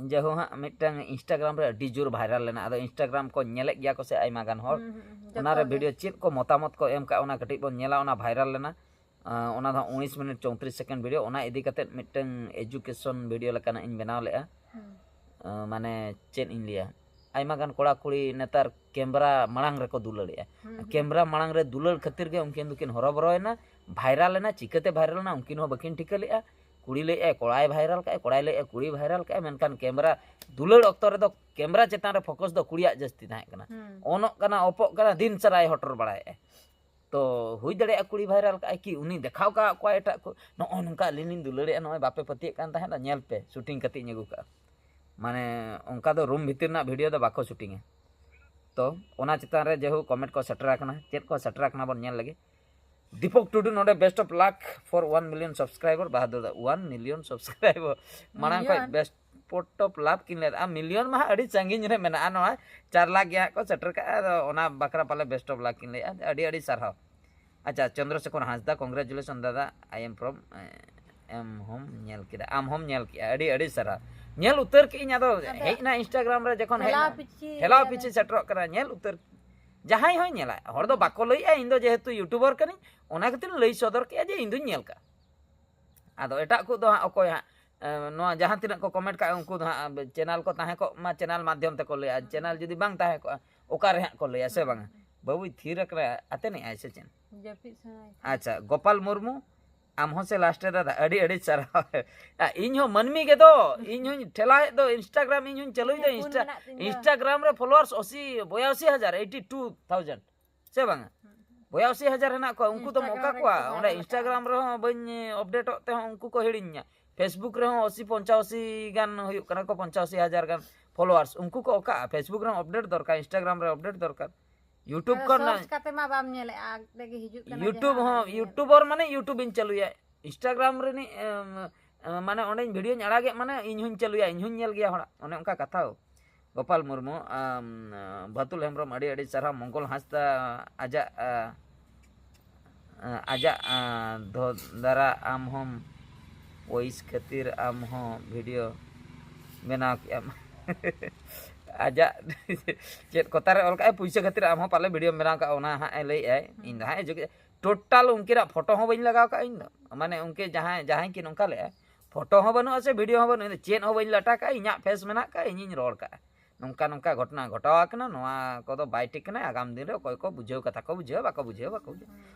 ᱡᱟᱦᱳ ᱦᱟᱸᱜ ᱢᱤᱫᱴᱟᱝ ᱤᱱᱥᱴᱟᱜᱨᱟᱢ ᱨᱮ ᱟᱹᱰᱤ ᱡᱳᱨ ᱵᱷᱟᱭᱨᱟᱞ ᱞᱮᱱᱟ᱾ ᱟᱫᱚ ᱤᱱᱥᱴᱟᱜᱨᱟᱢ ᱠᱚ ᱧᱮᱞᱮᱫ ᱜᱮᱭᱟ ᱠᱚ ᱥᱮ ᱟᱭᱢᱟ ᱜᱟᱱ ᱦᱚᱲ᱾ ᱚᱱᱟᱨᱮ ᱵᱷᱤᱰᱤᱭᱳ ᱪᱮᱫ ᱠᱚ ᱢᱚᱛᱟᱢᱚᱛ ᱠᱚ ᱮᱢ ᱠᱟᱜᱼᱟ, ᱚᱱᱟ ᱠᱟᱹᱴᱤᱡ ᱵᱚᱱ ᱧᱮᱞᱟ᱾ ᱚᱱᱟ ᱵᱷᱟᱭᱨᱟᱞ ᱞᱮᱱᱟ᱾ ᱚᱱᱟ ᱫᱚ ᱦᱟᱸᱜ ᱩᱱᱤᱥ ᱢᱤᱱᱤᱴ ᱪᱳᱭᱛᱨᱤᱥ ᱥᱮᱠᱮᱱᱰ ᱵᱷᱤᱰᱤᱭᱳ᱾ ᱚᱱᱟ ᱤᱫᱤ ᱠᱟᱛᱮᱫ ᱢᱤᱫᱴᱟᱝ ᱮᱡᱩᱠᱮᱥᱚᱱ ᱵᱷᱤᱰᱤᱭᱳ ᱞᱮᱠᱟᱱᱟᱜ ᱤᱧ ᱵᱮᱱᱟᱣ ᱞᱮᱫᱼᱟ᱾ ᱢᱟᱱᱮ ᱪᱮᱫ ᱤᱧ ᱞᱟᱹᱭᱟ, ᱟᱭᱢᱟ ᱜᱟᱱ ᱠᱚᱲᱟ ᱠᱩᱲᱤ ᱱᱮᱛᱟᱨ ᱠᱮᱢᱨᱟ ᱢᱟᱲᱟᱝ ᱨᱮᱠᱚ ᱫᱩᱞᱟᱹᱲᱮᱜᱼᱟ᱾ ᱠᱮᱢᱨᱟ ᱢᱟᱲᱟᱝ ᱨᱮ ᱫᱩᱞᱟᱹᱲ ᱠᱷᱟᱹᱛᱤᱨ ᱜᱮ ᱩᱱᱠᱤᱱ ᱫᱚᱠᱤᱱ ᱦᱚᱨᱚᱵᱚᱨᱚᱭᱮᱱᱟ᱾ ᱵᱷᱟᱭᱨᱟᱞ ᱮᱱᱟ, ᱪᱤᱠᱟᱹᱛᱮ ᱵᱷᱟᱭᱨᱟᱞ ᱮᱱᱟ ᱩᱱᱠᱤᱱ ᱦᱚᱸ ᱵᱟᱹᱠᱤᱱ ᱴᱷᱤᱠᱟᱹ ᱞᱮᱫᱼᱟ᱾ ᱠᱩᱲᱤ ᱞᱟᱹᱭᱮᱫᱼᱟᱭ ᱠᱚᱲᱟᱭ ᱵᱷᱟᱭᱨᱟᱞ ᱠᱟᱜᱼᱟᱭ, ᱠᱚᱲᱟᱭ ᱞᱟᱹᱭᱮᱫᱼᱟ ᱠᱩᱲᱤ ᱵᱷᱟᱭᱨᱟᱞ ᱠᱟᱜᱼᱟᱭ, ᱢᱮᱱᱠᱷᱟᱱ ᱠᱮᱢᱨᱟ ᱫᱩᱞᱟᱹᱲ ᱚᱠᱛᱚ ᱨᱮᱫᱚ ᱠᱮᱢᱨᱟ ᱪᱮᱛᱟᱱ ᱨᱮ ᱯᱷᱳᱠᱟᱥ ᱫᱚ ᱠᱩᱲᱤᱭᱟᱜ ᱡᱟᱹᱥᱛᱤ ᱛᱟᱦᱮᱸ ᱠᱟᱱᱟ᱾ ᱚᱱᱚᱜ ᱠᱟᱱᱟ, ᱚᱯᱚᱜ ᱠᱟᱱᱟ, ᱫᱤᱱ ᱥᱟᱨᱟᱭ ᱦᱚᱴᱚᱨ ᱵᱟᱲᱟᱭᱮᱫᱼᱟᱭ᱾ ᱛᱚ ᱦᱩᱭ ᱫᱟᱲᱮᱭᱟᱜᱼᱟ ᱠᱩᱲᱤ ᱵᱷᱟᱭᱨᱟᱞ ᱠᱟᱜᱼᱟᱭ ᱠᱤ, ᱩᱱᱤ ᱫᱮᱠᱷᱟᱣ ᱠᱟᱜ ᱠᱚᱣᱟᱭ ᱮᱴᱟᱜ ᱠᱚ, ᱱᱚᱜᱼᱚ ᱱᱚᱝᱠᱟ ᱟᱹᱞᱤᱧ ᱞᱤᱧ ᱫᱩᱞᱟᱹᱲᱮᱜᱼᱟ, ᱱᱚᱜᱼᱚᱭ ᱵᱟᱯᱮ ᱯᱟᱹᱛᱭᱟᱹᱜ ᱠᱟᱱ ᱛᱟᱦᱮᱸᱫ, ᱧᱮᱞ ᱯᱮ, ᱥᱩᱴᱤᱝ ᱠᱟᱛᱮ ᱤᱧ ᱟᱹᱜᱩ ᱠᱟᱜᱼᱟ᱾ ᱢᱟᱱᱮ ᱚᱱᱠᱟ ᱫᱚ ᱨᱩᱢ ᱵᱷᱤᱛᱤᱨ ᱨᱮᱱᱟᱜ ᱵᱷᱤᱰᱤᱭᱳ ᱫᱚ ᱵᱟᱠᱚ ᱥᱩᱴᱤᱝᱟ᱾ ᱛᱚ ᱚᱱᱟ ᱪᱮᱛᱟᱱ ᱨᱮ ᱡᱮᱦᱳᱠ ᱠᱚᱢᱮᱱᱴ ᱠᱚ ᱥᱮᱴᱮᱨ ᱟᱠᱟᱱᱟ, ᱪᱮᱫ ᱠᱚ ᱥᱮᱴᱮᱨ ᱟᱠᱟᱱᱟ ᱵᱚᱱ ᱧᱮᱞ ᱞᱮᱜᱮ᱾ ᱫᱤᱯᱚᱠ ᱴᱩᱰᱩ ᱱᱚᱰᱮ best of luck for one million subscriber᱾ Bahadur the, one million subscriber ᱢᱟᱲᱟᱝ ᱠᱷᱚᱱ ᱵᱮᱥᱴ ᱯᱚᱴᱚᱯ ᱞᱟᱵᱷ ᱠᱤᱱ ᱞᱟᱹᱭᱫᱟ᱾ ᱟᱨ ᱢᱤᱞᱤᱭᱚᱱ ᱢᱟ ᱦᱟᱸᱜ ᱟᱹᱰᱤ ᱥᱟᱺᱜᱤᱧ ᱨᱮ ᱢᱮᱱᱟᱜᱼᱟ, ᱱᱚᱣᱟ ᱪᱟᱨ ᱞᱟᱠᱷ ᱜᱮ ᱦᱟᱸᱜ ᱠᱚ ᱥᱮᱴᱮᱨ ᱠᱟᱜᱼᱟ᱾ ᱟᱫᱚ ᱚᱱᱟ ᱵᱟᱠᱷᱨᱟ ᱯᱟᱞᱮ best of luck ᱠᱤᱱ ᱞᱟᱹᱭᱮᱫᱼᱟ᱾ ᱟᱹᱰᱤ ᱟᱹᱰᱤ ᱥᱟᱨᱦᱟᱣ᱾ ᱟᱪᱪᱷᱟ, ᱪᱚᱱᱫᱨᱚ ᱥᱮᱠᱷᱚᱨ ᱦᱟᱸᱥᱫᱟ, congratulation ᱫᱟᱫᱟ, I am from, ᱮᱢ ᱦᱚᱢ ᱧᱮᱞ ᱠᱮᱫᱟ, ᱟᱢ ᱦᱚᱢ ᱧᱮᱞ ᱠᱮᱫᱼᱟ, ᱟᱹᱰᱤ ᱟᱹᱰᱤ ᱥᱟᱨᱦᱟᱣ᱾ ᱧᱮᱞ ᱩᱛᱟᱹᱨ ᱠᱮᱫ ᱟᱹᱧ, ᱟᱫᱚ ᱟᱫᱚ ᱦᱮᱡ ᱮᱱᱟ ᱤᱱᱥᱴᱟᱜᱨᱟᱢ ᱨᱮ, ᱡᱚᱠᱷᱚᱱ ᱦᱮᱡ ᱴᱷᱮᱞᱟᱣ ᱮᱱᱟ, ᱯᱤᱪᱷᱤ ᱴᱷᱮᱞᱟᱣ ᱧᱮᱞ ᱯᱤᱪᱷᱤ ᱥᱮᱴᱮᱨᱚᱜ ᱠᱟᱱᱟ, ᱧᱮᱞ ᱩᱛᱟᱹᱨ᱾ ᱡᱟᱦᱟᱸᱭ ᱦᱚᱸᱭ ᱧᱮᱞᱟ, ᱦᱚᱲ ᱫᱚ ᱵᱟᱠᱚ ᱞᱟᱹᱭᱮᱜᱼᱟ, ᱤᱧ ᱫᱚ ᱡᱮᱦᱮᱛᱩ ᱭᱩᱴᱩᱵᱟᱨ ᱠᱟᱹᱱᱟᱹᱧ, ᱚᱱᱟ ᱠᱷᱟᱹᱛᱤᱨ ᱤᱧ ᱞᱟᱹᱭ ᱥᱚᱫᱚᱨ ᱠᱮᱜᱼᱟ ᱡᱮ ᱤᱧ ᱫᱩᱧ ᱧᱮᱞ ᱠᱟᱜᱼᱟ᱾ ᱟᱫᱚ ᱮᱴᱟᱜ ᱠᱚ ᱫᱚ ᱦᱟᱸᱜ ᱚᱠᱚᱭ ᱦᱟᱸᱜ, ᱮ, ᱱᱚᱣᱟ ᱡᱟᱦᱟᱸ ᱛᱤᱱᱟᱹᱜ ᱠᱚ ᱠᱚᱢᱮᱱᱴ ᱠᱟᱜᱼᱟ, ᱩᱱᱠᱩ ᱫᱚ ᱦᱟᱸᱜ ᱪᱮᱱᱮᱞ ᱠᱚ ᱛᱟᱦᱮᱸ ᱠᱚᱜ ᱢᱟ, ᱪᱮᱱᱮᱞ ᱢᱟᱫᱽᱫᱷᱚᱢ ᱛᱮᱠᱚ ᱞᱟᱹᱭᱟ᱾ ᱪᱮᱱᱮᱞ ᱡᱩᱫᱤ ᱵᱟᱝ ᱛᱟᱦᱮᱸ ᱠᱚᱜᱼᱟ, ᱚᱠᱟ ᱨᱮ ᱦᱟᱸᱜ ᱠᱚ ᱞᱟᱹᱭᱟ, ᱥᱮ ᱵᱟᱝᱟ? ᱵᱟᱹᱵᱩᱭ ᱛᱷᱤᱨ ᱟᱠᱟᱱᱟ, ᱟᱛᱮᱱᱮᱜᱼᱟᱭ ᱥᱮ ᱪᱮᱫ? ᱡᱟᱹᱯᱤᱫ ᱥᱟᱱᱟᱭᱮ ᱠᱟᱱᱟ᱾ ᱟᱪᱪᱷᱟ, ᱜᱳᱯᱟᱞ ᱢᱩᱨᱢᱩ, ᱟᱢ ᱦᱚᱸ ᱥᱮ ᱞᱟᱥᱴ ᱨᱮ ᱫᱟᱫᱟ, ᱟᱹᱰᱤ ᱟᱹᱰᱤ ᱥᱟᱨᱦᱟᱣ᱾ ᱟ, ᱤᱧ ᱦᱚᱸ ᱢᱟᱹᱱᱢᱤ ᱜᱮ ᱫᱚ, ᱤᱧ ᱦᱚᱸᱧ ᱴᱷᱮᱞᱟᱣᱮᱫ ᱫᱚ ᱤᱱᱥᱴᱟᱜᱨᱟᱢ, ᱤᱧ ᱦᱚᱸᱧ ᱪᱟᱹᱞᱩᱭ ᱫᱚ ᱤᱧᱟᱹᱜ ᱯᱷᱳᱱ ᱤᱱᱥᱴᱟ-, ᱢᱮᱱᱟᱜ ᱛᱤᱧ ᱫᱚ᱾ ᱤᱱᱥᱴᱟᱜᱨᱟᱢ ᱨᱮ ᱯᱷᱚᱞᱳᱣᱟᱨᱥ ᱟᱥᱤ, ᱵᱚᱭᱟᱥᱤ ᱦᱟᱡᱟᱨ, ᱮᱭᱤᱴᱤ ᱴᱩ ᱛᱷᱟᱣᱡᱮᱱᱰ, ᱥᱮ ᱵᱟᱝᱟ? ᱵᱚᱭᱟᱥᱤ ᱦᱟᱡᱟᱨ ᱦᱮᱱᱟᱜ ᱠᱚᱣᱟ, ᱩᱱᱠᱩ ᱫᱚᱢ ᱚᱠᱟ ᱤᱱᱥᱴᱟᱜᱨᱟᱢ ᱨᱮ ᱠᱚᱣᱟ? ᱪᱮᱫ ᱚᱸᱰᱮ ᱵᱟᱝ ᱤᱱᱥᱴᱟᱜᱨᱟᱢ ᱨᱮᱦᱚᱸ ᱵᱟᱹᱧ ᱟᱯᱰᱮᱴᱚᱜ ᱛᱮᱦᱚᱸ ᱩᱱᱠᱩ ᱠᱚ ᱦᱤᱲᱤᱧᱟ᱾ ᱯᱷᱮᱥᱵᱩᱠ ᱨᱮᱦᱚᱸ ᱟᱥᱤ ᱯᱚᱧᱪᱟᱥᱤ ᱜᱟᱱ ᱦᱩᱭᱩᱜ ᱠᱟᱱᱟ ᱠᱚ, ᱯᱚᱧᱪᱟᱥᱤ ᱦᱟᱡᱟᱨ ᱜᱟᱱ᱾ followers, ᱩᱱᱠᱩ ᱠᱚ ᱚᱠᱟᱜᱼᱟ? Facebook ᱨᱮ update ᱫᱚᱨᱠᱟᱨ, Instagram ᱨᱮ update ᱫᱚᱨᱠᱟᱨ, YouTube ᱟᱫᱚ ᱠᱚᱨᱮ search ᱠᱟᱛᱮ ᱢᱟ ᱵᱟᱢ ᱧᱮᱞᱮᱜᱼᱟ, ᱟᱡ ᱛᱮᱜᱮ ᱦᱤᱡᱩᱜ ᱠᱟᱱᱟ᱾ YouTube ᱡᱟᱦᱟᱸ ᱦᱚᱸ ᱨᱮᱜᱮ᱾ YouTuber ᱢᱟᱱᱮ YouTube ᱤᱧ ᱪᱟᱹᱞᱩᱭᱟ, Instagram ᱨᱤᱱᱤᱡ ᱮᱢ, ᱮᱢ, ᱢᱟᱱᱮ ᱚᱸᱰᱮᱧ videoᱧ ᱟᱲᱟᱜᱮᱫ ᱢᱟᱱᱮ ᱤᱧ ᱦᱚᱸᱧ ᱪᱟᱹᱞᱩᱭᱟ, ᱤᱧ ᱦᱚᱸᱧ ᱧᱮᱞ ᱜᱮᱭᱟ ᱦᱚᱲᱟᱜ, ᱚᱱᱮ ᱚᱱᱠᱟ ᱠᱟᱛᱷᱟ᱾ ᱜᱳᱯᱟᱞ ᱢᱩᱨᱢᱩ, ᱟᱢ, ᱵᱟᱛᱩᱞ ᱦᱮᱢᱵᱨᱚᱢ, ᱟᱹᱰᱤ ᱟᱹᱰᱤ ᱥᱟᱨᱦᱟᱣ᱾ ᱢᱚᱝᱜᱚᱞ ᱦᱟᱸᱥᱫᱟ, ᱟᱡᱟᱜ ᱟ, ᱟ, ᱟᱡᱟᱜ ᱟ, ᱫᱷᱚ- ᱫᱟᱨᱟ ᱟᱢ ᱦᱚᱸᱢ voice ᱠᱷᱟᱹᱛᱤᱨ ᱟᱢ ᱦᱚᱸ video ᱵᱮᱱᱟᱣ ᱠᱮᱜᱼᱟᱢ᱾ ᱟᱡᱟᱜ ᱪᱮᱫ ᱠᱚᱛᱟ ᱨᱮ ᱚᱞ ᱠᱟᱜᱼᱟᱭ, ᱯᱩᱭᱥᱟᱹ ᱠᱷᱟᱹᱛᱤᱨ ᱟᱢ ᱦᱚᱸ ᱯᱟᱞᱮ videoᱢ ᱵᱮᱱᱟᱣ ᱠᱟᱜᱼᱟ, ᱚᱱᱟ ᱦᱟᱸᱜ ᱮ ᱞᱟᱹᱭᱮᱜᱼᱟᱭ᱾ ᱤᱧ ᱫᱚ ᱦᱟᱸᱜ ᱮ ᱡᱩᱜᱮ total ᱩᱱᱠᱤᱱᱟᱜ photo ᱦᱚᱸ ᱵᱟᱹᱧ ᱞᱟᱜᱟᱣ ᱠᱟᱜᱼᱟ ᱤᱧ ᱫᱚ, ᱢᱟᱱᱮ ᱩᱱᱠᱤᱱ ᱡᱟᱦᱟᱸᱭ ᱡᱟᱦᱟᱸᱭ ᱠᱤᱱ ᱚᱱᱠᱟ ᱞᱮᱜᱼᱟ, photo ᱦᱚᱸ ᱵᱟᱹᱱᱩᱜᱼᱟ ᱥᱮ video ᱦᱚᱸ ᱵᱟᱹᱱᱩᱜᱼᱟ, ᱤᱧ ᱫᱚ ᱪᱮᱫ ᱦᱚᱸ ᱵᱟᱹᱧ ᱞᱟᱴᱟ ᱠᱟᱜᱼᱟ, ᱤᱧᱟᱹᱜ face ᱢᱮᱱᱟᱜ ᱠᱟᱜᱼᱟ, ᱤᱧᱤᱧ ᱨᱚᱲ ᱠᱟᱜᱼᱟ᱾ ᱱᱚᱝᱠᱟ ᱱᱚᱝᱠᱟ ᱜᱷᱚᱴᱚᱱᱟ ᱜᱷᱚᱴᱟᱣ ᱟᱠᱟᱱᱟ, ᱱᱚᱣᱟ ᱠᱚᱫᱚ ᱵᱟᱭ ᱴᱷᱤᱠ ᱠᱟᱱᱟ᱾ ᱟᱜᱟᱢ ᱫᱤᱱ ᱨᱮ ᱚᱠᱚᱭ ᱠᱚ ᱵᱩᱡᱷᱟᱹᱣ ᱠᱟᱛᱷᱟ ᱠᱚ ᱵᱩᱡᱷᱟᱹᱣ, ᱵᱟᱠᱚ ᱵᱩᱡᱷᱟᱹᱣ ᱵᱟᱠᱚ ᱵᱩᱡᱷᱟᱹᱣ᱾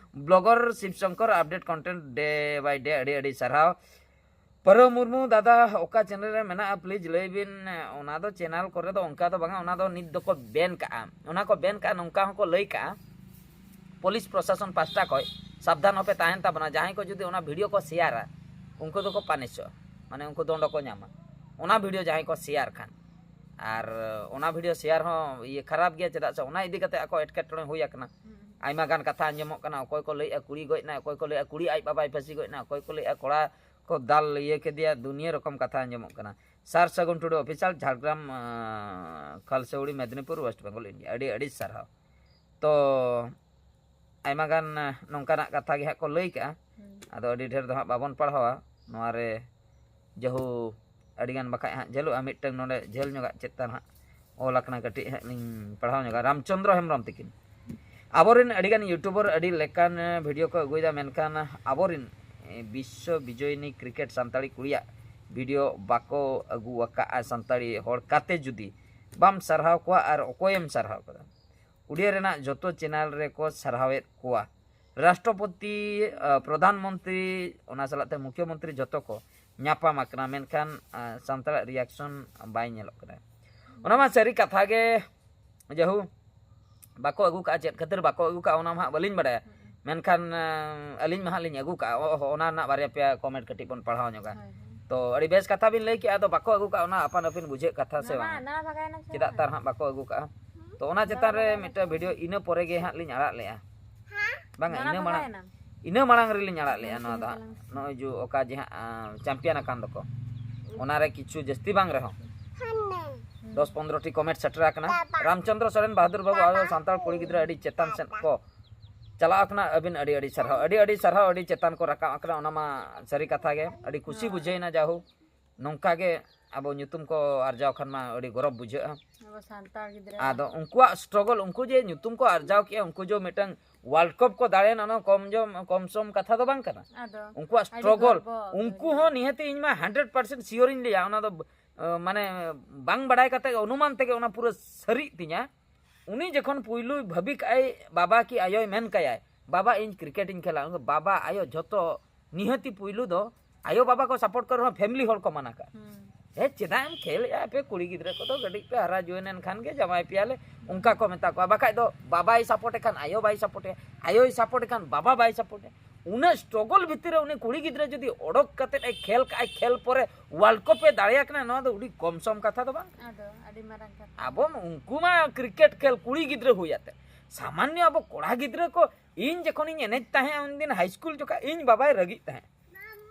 Blogger Shiv Shankar, update content day by day, ᱟᱹᱰᱤ ᱟᱹᱰᱤ ᱥᱟᱨᱦᱟᱣ᱾ ᱯᱟᱹᱨᱟᱹ ᱢᱩᱨᱢᱩ ᱫᱟᱫᱟ, ᱚᱠᱟ channel ᱨᱮ ᱢᱮᱱᱟᱜᱼᱟ please ᱞᱟᱹᱭ ᱵᱤᱱ᱾ ᱚᱱᱟ ᱫᱚ channel ᱠᱚᱨᱮ ᱫᱚ ᱚᱱᱠᱟ ᱫᱚ ᱵᱟᱝᱟ, ᱚᱱᱟ ᱫᱚ ᱱᱤᱛ ᱫᱚᱠᱚ ban ᱠᱟᱜᱼᱟ᱾ ᱚᱱᱟ ᱠᱚ ban ᱠᱟᱜᱼᱟ, ᱱᱚᱝᱠᱟ ᱦᱚᱸᱠᱚ ᱞᱟᱹᱭ ᱠᱟᱜᱼᱟ ᱯᱩᱞᱤᱥ ᱯᱨᱚᱥᱟᱥᱚᱱ ᱯᱟᱦᱴᱟ ᱠᱷᱚᱱ, ᱥᱟᱵᱫᱷᱟᱱ ᱦᱚᱸᱯᱮ ᱛᱟᱦᱮᱱ ᱛᱟᱵᱚᱱᱟ᱾ ᱡᱟᱦᱟᱸᱭ ᱠᱚ ᱡᱩᱫᱤ ᱚᱱᱟ video ᱠᱚ shareᱟ, ᱩᱱᱠᱩ ᱫᱚᱠᱚ punishᱚᱜᱼᱟ, ᱢᱟᱱᱮ ᱩᱱᱠᱩ ᱫᱚᱸᱰ ᱠᱚ ᱧᱟᱢᱟ, ᱚᱱᱟ video ᱡᱟᱦᱟᱸᱭ ᱠᱚ share ᱠᱷᱟᱱ᱾ ᱟᱨ ᱚᱱᱟ video share ᱦᱚᱸ ᱤᱭᱟᱹ ᱠᱷᱟᱨᱟᱯ ᱜᱮᱭᱟ, ᱪᱮᱫᱟᱜ ᱥᱮ ᱚᱱᱟ ᱤᱫᱤ ᱠᱟᱛᱮ ᱟᱠᱚ ᱮᱴᱠᱮᱴᱚᱬᱮ ᱦᱩᱭ ᱟᱠᱟᱱᱟ᱾ ᱟᱭᱢᱟ ᱜᱟᱱ ᱠᱟᱛᱷᱟ ᱟᱸᱡᱚᱢᱚᱜ ᱠᱟᱱᱟ, ᱚᱠᱚᱭ ᱠᱚ ᱞᱟᱹᱭᱮᱜᱼᱟ ᱠᱩᱲᱤ ᱜᱚᱡ ᱮᱱᱟᱭ, ᱚᱠᱚᱭ ᱠᱚ ᱞᱟᱹᱭᱮᱜᱼᱟ ᱠᱩᱲᱤ ᱟᱡ ᱵᱟᱵᱟᱭ ᱯᱷᱟᱹᱥᱤ ᱜᱚᱡ ᱮᱱᱟ, ᱚᱠᱚᱭ ᱠᱚ ᱞᱟᱹᱭᱮᱜᱼᱟ ᱠᱚᱲᱟ ᱠᱚ ᱫᱟᱞ ᱤᱭᱟᱹ ᱠᱮᱫᱮᱭᱟ, ᱫᱩᱱᱤᱭᱟᱹ ᱨᱚᱠᱚᱢ ᱠᱟᱛᱷᱟ ᱟᱸᱡᱚᱢᱚᱜ ᱠᱟᱱᱟ᱾ ᱥᱟᱨ ᱥᱟᱹᱜᱩᱱ ᱴᱩᱰᱩ official, ᱡᱷᱟᱲᱜᱨᱟᱢ, ᱟᱸ, ᱠᱷᱟᱞᱥᱟᱣᱲᱤ, ᱢᱮᱫᱽᱱᱤᱯᱩᱨ, West Bengal, India᱾ ᱟᱹᱰᱤ ᱟᱹᱰᱤ ᱥᱟᱨᱦᱟᱣ᱾ ᱛᱚ ᱟᱭᱢᱟ ᱜᱟᱱ, ᱟᱸ, ᱱᱚᱝᱠᱟᱱᱟᱜ ᱠᱟᱛᱷᱟ ᱜᱮ ᱦᱟᱸᱜ ᱠᱚ ᱞᱟᱹᱭ ᱠᱟᱜᱼᱟ᱾ ᱟᱫᱚ ᱟᱹᱰᱤ ᱰᱷᱮᱨ ᱫᱚ ᱦᱟᱸᱜ ᱵᱟᱵᱚᱱ ᱯᱟᱲᱦᱟᱣᱟ ᱱᱚᱣᱟ ᱨᱮ, ᱡᱟᱹᱦᱩ ᱟᱹᱰᱤᱜᱟᱱ ᱵᱟᱠᱷᱟᱡ ᱦᱟᱸᱜ ᱡᱷᱟᱹᱞᱚᱜᱼᱟ᱾ ᱢᱤᱫᱴᱟᱝ ᱱᱚᱰᱮ ᱡᱷᱟᱹᱞ ᱧᱚᱜᱟᱜ ᱪᱮᱛᱟᱱ ᱦᱟᱸᱜ ᱚᱞ ᱟᱠᱟᱱᱟ, ᱠᱟᱹᱴᱤᱡ ᱦᱟᱸᱜ ᱞᱤᱧ ᱯᱟᱲᱦᱟᱣ ᱧᱚᱜᱟ᱾ ᱨᱟᱢᱪᱚᱸᱫᱽᱨᱚ ᱦᱮᱢᱵᱨᱚᱢ ᱛᱤᱠᱤᱱ, ᱟᱵᱚᱨᱮᱱ ᱟᱹᱰᱤᱜᱟᱱ YouTuber ᱟᱹᱰᱤ ᱞᱮᱠᱟᱱ video ᱠᱚ ᱟᱹᱜᱩᱭᱮᱫᱟ, ᱢᱮᱱᱠᱷᱟᱱ ᱟᱵᱚᱨᱮᱱ ᱵᱤᱥᱥᱚ ᱵᱤᱡᱚᱭᱤᱱᱤ cricket ᱥᱟᱱᱛᱟᱲᱤ ᱠᱩᱲᱤᱭᱟᱜ video ᱵᱟᱠᱚ ᱟᱹᱜᱩ ᱟᱠᱟᱫᱼᱟ᱾ ᱥᱟᱱᱛᱟᱲᱤ ᱦᱚᱲ ᱠᱟᱛᱮ ᱡᱩᱫᱤ ᱵᱟᱢ ᱥᱟᱨᱦᱟᱣ ᱠᱚᱣᱟ, ᱟᱨ ᱚᱠᱚᱭᱮᱢ ᱥᱟᱨᱦᱟᱣ ᱠᱚᱣᱟ? ᱩᱰᱤᱭᱟ ᱨᱮᱱᱟᱜ ᱡᱚᱛᱚ channel ᱨᱮᱠᱚ ᱥᱟᱨᱦᱟᱣᱮᱫ ᱠᱚᱣᱟ᱾ ᱨᱟᱥᱴᱨᱚᱯᱚᱛᱤ, ᱟ, ᱯᱨᱚᱫᱷᱟᱱ ᱢᱚᱱᱛᱨᱤ, ᱚᱱᱟ ᱥᱟᱞᱟᱜ ᱛᱮ ᱢᱩᱠᱷᱭᱚ ᱢᱚᱱᱛᱨᱤ ᱡᱚᱛᱚ ᱠᱚ ᱧᱟᱯᱟᱢ ᱟᱠᱟᱱᱟ, ᱢᱮᱱᱠᱷᱟᱱ, ᱟ, ᱥᱟᱱᱛᱟᱲᱟᱜ reaction ᱵᱟᱭ ᱧᱮᱞᱚᱜ ᱠᱟᱱᱟ᱾ ᱚᱱᱟ ᱢᱟ ᱥᱟᱹᱨᱤ ᱠᱟᱛᱷᱟ ᱜᱮ, ᱡᱟᱹᱦᱩ ᱵᱟᱠᱚ ᱟᱹᱜᱩ ᱠᱟᱜᱼᱟ᱾ ᱪᱮᱫ ᱠᱷᱟᱹᱛᱤᱨ ᱵᱟᱠᱚ ᱟᱹᱜᱩ ᱠᱟᱜᱼᱟ ᱚᱱᱟ ᱢᱟ ᱦᱟᱸᱜ ᱵᱟᱹᱞᱤᱧ ᱵᱟᱲᱟᱭᱟ, ᱢᱮᱱᱠᱷᱟᱱ, ᱟ, ᱟᱹᱞᱤᱧ ᱢᱟ ᱦᱟᱸᱜ ᱞᱤᱧ ᱟᱹᱜᱩ ᱠᱟᱜᱼᱟ᱾ ᱚ, ᱚ, ᱚᱱᱟ ᱨᱮᱱᱟᱜ ᱵᱟᱨᱭᱟ ᱯᱮᱭᱟ comment ᱠᱟᱹᱴᱤᱡ ᱵᱚᱱ ᱯᱟᱲᱦᱟᱣ ᱧᱚᱜᱟ᱾ ᱦᱳᱭ, ᱦᱳᱭ᱾ ᱛᱚ ᱟᱹᱰᱤ ᱵᱮᱥ ᱠᱟᱛᱷᱟ ᱵᱤᱱ ᱞᱟᱹᱭ ᱠᱮᱜᱼᱟ, ᱟᱫᱚ ᱵᱟᱠᱚ ᱟᱹᱜᱩ ᱠᱟᱜᱼᱟ, ᱚᱱᱟ ᱟᱯᱟᱱ ᱟᱹᱯᱤᱱ ᱵᱩᱡᱷᱟᱹᱜ ᱠᱟᱛᱷᱟ ᱥᱮ ᱵᱟᱝ? ᱪᱮᱫᱟᱜ ᱛᱟᱨ ᱦᱟᱸᱜ ᱵᱟᱠᱚ ᱟᱹᱜᱩ ᱠᱟᱜᱼᱟ? ᱛᱚ ᱚᱱᱟ ᱪᱮᱛᱟᱱ ᱨᱮ ᱢᱤᱫᱴᱟᱝ ᱵᱷᱤᱰᱤᱭᱳ ᱤᱱᱟᱹ ᱯᱚᱨᱮ ᱜᱮ ᱦᱟᱸᱜ ᱞᱤᱧ ᱟᱲᱟᱜ ᱞᱮᱜᱼᱟ᱾ ᱵᱟᱝᱟ, ᱤᱱᱟᱹ ᱢᱟᱲᱟᱝ, ᱤᱱᱟᱹ ᱢᱟᱲᱟᱝ ᱨᱮᱞᱤᱧ ᱟᱲᱟᱜ ᱞᱮᱜᱼᱟ ᱱᱚᱣᱟ ᱫᱚ ᱦᱟᱸᱜ᱾ ᱱᱚᱜᱼᱚᱭ ᱡᱮ ᱚᱠᱟ ᱡᱮ ᱦᱟᱸᱜ ᱪᱟᱢᱯᱤᱭᱟᱱ ᱟᱠᱟᱱ ᱫᱚᱠᱚ, ᱚᱱᱟᱨᱮ ᱠᱤᱪᱷᱩ ᱡᱟᱹᱥᱛᱤ ᱵᱟᱝ ᱨᱮᱦᱚᱸ ᱫᱚᱥ ᱯᱚᱱᱨᱚ ᱴᱤ ᱠᱚᱢᱮᱱᱴ ᱥᱮᱴᱮᱨ ᱟᱠᱟᱱᱟ᱾ ᱨᱟᱢᱪᱚᱸᱫᱽᱨᱚ ᱥᱚᱨᱮᱱ, ᱵᱟᱦᱟᱫᱩᱨ ᱵᱟᱹᱵᱩ, ᱟᱵᱚ ᱥᱟᱱᱛᱟᱲ ᱠᱩᱲᱤ ᱜᱤᱫᱽᱨᱟᱹ ᱟᱹᱰᱤ ᱪᱮᱛᱟᱱ ᱥᱮᱫ ᱠᱚ ᱪᱟᱞᱟᱣ ᱟᱠᱟᱱᱟ᱾ ᱟᱹᱵᱤᱱ ᱟᱹᱰᱤ ᱟᱹᱰᱤ ᱥᱟᱨᱦᱟᱣ, ᱟᱹᱰᱤ ᱟᱹᱰᱤ ᱥᱟᱨᱦᱟᱣ, ᱟᱹᱰᱤ ᱪᱮᱛᱟᱱ ᱠᱚ ᱨᱟᱠᱟᱵ ᱟᱠᱟᱱᱟ, ᱚᱱᱟ ᱢᱟ ᱥᱟᱹᱨᱤ ᱠᱟᱛᱷᱟ ᱜᱮ᱾ ᱟᱹᱰᱤ ᱠᱩᱥᱤ ᱵᱩᱡᱷᱟᱹᱣᱮᱱᱟ᱾ ᱡᱟᱦᱳ, ᱱᱚᱝᱠᱟ ᱜᱮ ᱟᱵᱚ ᱧᱩᱛᱩᱢ ᱠᱚ ᱟᱨᱡᱟᱣ ᱠᱷᱟᱱ ᱢᱟ ᱟᱹᱰᱤ ᱜᱚᱨᱚᱵᱽ ᱵᱩᱡᱷᱟᱹᱜᱼᱟ᱾ ᱟᱵᱚ ᱥᱟᱱᱛᱟᱲ ᱜᱤᱫᱽᱨᱟᱹ ᱟᱫᱚ ᱩᱱᱠᱩᱣᱟᱜ ᱥᱴᱨᱚᱜᱚᱞ, ᱩᱱᱠᱩ ᱡᱮ ᱧᱩᱛᱩᱢ ᱠᱚ ᱟᱨᱡᱟᱣ ᱠᱮᱜᱼᱟ, ᱩᱱᱠᱩ ᱡᱮ ᱢᱤᱫᱴᱟᱝ ᱣᱟᱨᱞᱰ ᱠᱟᱯ ᱠᱚ ᱫᱟᱲᱮᱭᱮᱱᱟ, ᱚᱱᱟ ᱠᱚᱢ ᱡᱚᱢ ᱠᱚᱢ ᱥᱚᱢ ᱠᱟᱛᱷᱟ ᱫᱚ ᱵᱟᱝ ᱠᱟᱱᱟ᱾ ᱟᱫᱚ ᱩᱱᱠᱩᱣᱟᱜ ᱟᱹᱰᱤ ᱥᱴᱨᱚᱜᱚᱞ, ᱜᱚᱨᱵᱚ ᱩᱱᱠᱩ ᱦᱚᱸ ᱱᱤᱦᱟᱹᱛᱤ ᱤᱧ ᱢᱟ ᱦᱟᱱᱰᱨᱮᱰ ᱯᱟᱨᱥᱮᱱᱴ ᱥᱤᱭᱳᱨ ᱤᱧ ᱞᱟᱹᱭᱟ, ᱚᱱᱟ ᱫᱚ ᱟᱸ, ᱢᱟᱱᱮ ᱵᱟᱝ ᱵᱟᱲᱟᱭ ᱠᱟᱛᱮ ᱜᱮ, ᱚᱱᱩᱢᱟᱱ ᱛᱮᱜᱮ ᱚᱱᱟ ᱯᱩᱨᱟᱹ ᱥᱟᱹᱨᱤᱜ ᱛᱤᱧᱟ᱾ ᱩᱱᱤ ᱡᱚᱠᱷᱚᱱ ᱯᱩᱭᱞᱩ ᱵᱷᱟᱹᱵᱤ ᱠᱟᱜᱼᱟᱭ, ᱵᱟᱵᱟ ᱠᱤ ᱟᱭᱳᱭ ᱢᱮᱱ ᱠᱟᱭᱟᱭ, "ᱵᱟᱵᱟ, ᱤᱧ ᱠᱨᱤᱠᱮᱴ ᱤᱧ ᱠᱷᱮᱞᱟ", ᱩᱱᱤ ᱵᱟᱵᱟ ᱟᱭᱳ ᱡᱷᱚᱛᱚ ᱱᱤᱦᱟᱹᱛᱤ ᱯᱩᱭᱞᱩ ᱫᱚ ᱟᱭᱳ ᱵᱟᱵᱟ ᱠᱚ ᱥᱟᱯᱳᱨᱴ ᱠᱚ ᱨᱮᱦᱚᱸ ᱯᱷᱮᱢᱤᱞᱤ ᱦᱚᱲ ᱠᱚ ᱢᱟᱱᱟ ᱠᱟᱜᱼᱟ᱾ ᱦᱩᱸ᱾ "ᱦᱮ, ᱪᱮᱫᱟᱜ ᱮᱢ ᱠᱷᱮᱞᱮᱜᱼᱟ? ᱟᱯᱮ ᱠᱩᱲᱤ ᱜᱤᱫᱽᱨᱟᱹ ᱠᱚᱫᱚ ᱠᱟᱹᱴᱤᱡ ᱯᱮ ᱦᱟᱨᱟ ᱡᱩᱣᱟᱹᱱ ᱮᱱ ᱠᱷᱟᱱ ᱜᱮ ᱡᱟᱶᱟᱭ ᱯᱮᱭᱟᱞᱮ", ᱚᱱᱠᱟ ᱠᱚ ᱢᱮᱛᱟ ᱠᱚᱣᱟ᱾ ᱵᱟᱠᱷᱟᱡ ᱫᱚ ᱵᱟᱵᱟᱭ ᱥᱟᱯᱳᱨᱴ ᱮ ᱠᱷᱟᱱ ᱟᱭᱳ ᱵᱟᱭ ᱥᱟᱯᱳᱨᱴ ᱮᱭᱟ, ᱟᱭᱳᱭ ᱥᱟᱯᱳᱨᱴ ᱮ ᱠᱷᱟᱱ ᱵᱟᱵᱟ ᱵᱟᱭ ᱥᱟᱯᱳᱨᱴ ᱮᱭᱟ᱾ ᱩᱱᱟᱹᱜ ᱥᱴᱨᱚᱜᱚᱞ ᱵᱷᱤᱛᱤᱨ ᱨᱮ ᱩᱱᱤ ᱠᱩᱲᱤ ᱜᱤᱫᱽᱨᱟᱹ ᱡᱩᱫᱤ ᱚᱰᱚᱠ ᱠᱟᱛᱮᱫ ᱮ ᱠᱷᱮᱞ ᱠᱟᱜᱼᱟᱭ, ᱠᱷᱮᱞ ᱯᱚᱨᱮ ᱣᱟᱨᱞᱰ ᱠᱟᱯ ᱮ ᱫᱟᱲᱮᱭᱟᱜ ᱠᱟᱱᱟ, ᱱᱚᱣᱟ ᱫᱚ ᱟᱹᱰᱤ ᱠᱚᱢ ᱥᱚᱢ ᱠᱟᱛᱷᱟ ᱫᱚ ᱵᱟᱝ᱾ ᱟᱫᱚ ᱟᱹᱰᱤ ᱢᱟᱨᱟᱝ ᱠᱟᱛᱷᱟ᱾ ᱟᱵᱚ ᱩᱱᱠᱩ ᱢᱟ ᱠᱨᱤᱠᱮᱴ ᱠᱷᱮᱞ ᱠᱩᱲᱤ ᱜᱤᱫᱽᱨᱟᱹ ᱦᱩᱭ ᱟᱛᱮ, ᱥᱟᱢᱟᱱᱱᱚ ᱟᱵᱚ ᱠᱚᱲᱟ ᱜᱤᱫᱽᱨᱟᱹ ᱠᱚ, ᱤᱧ ᱡᱚᱠᱷᱚᱱᱤᱧ ᱮᱱᱮᱡ ᱛᱟᱦᱮᱸᱫ ᱩᱱᱫᱤᱱ ᱦᱟᱭ ᱥᱠᱩᱞ ᱡᱚᱠᱷᱚᱱ, ᱤᱧ ᱵᱟᱵᱟᱭ ᱨᱟᱹᱜᱤᱜ ᱛᱟᱦᱮᱸᱫ,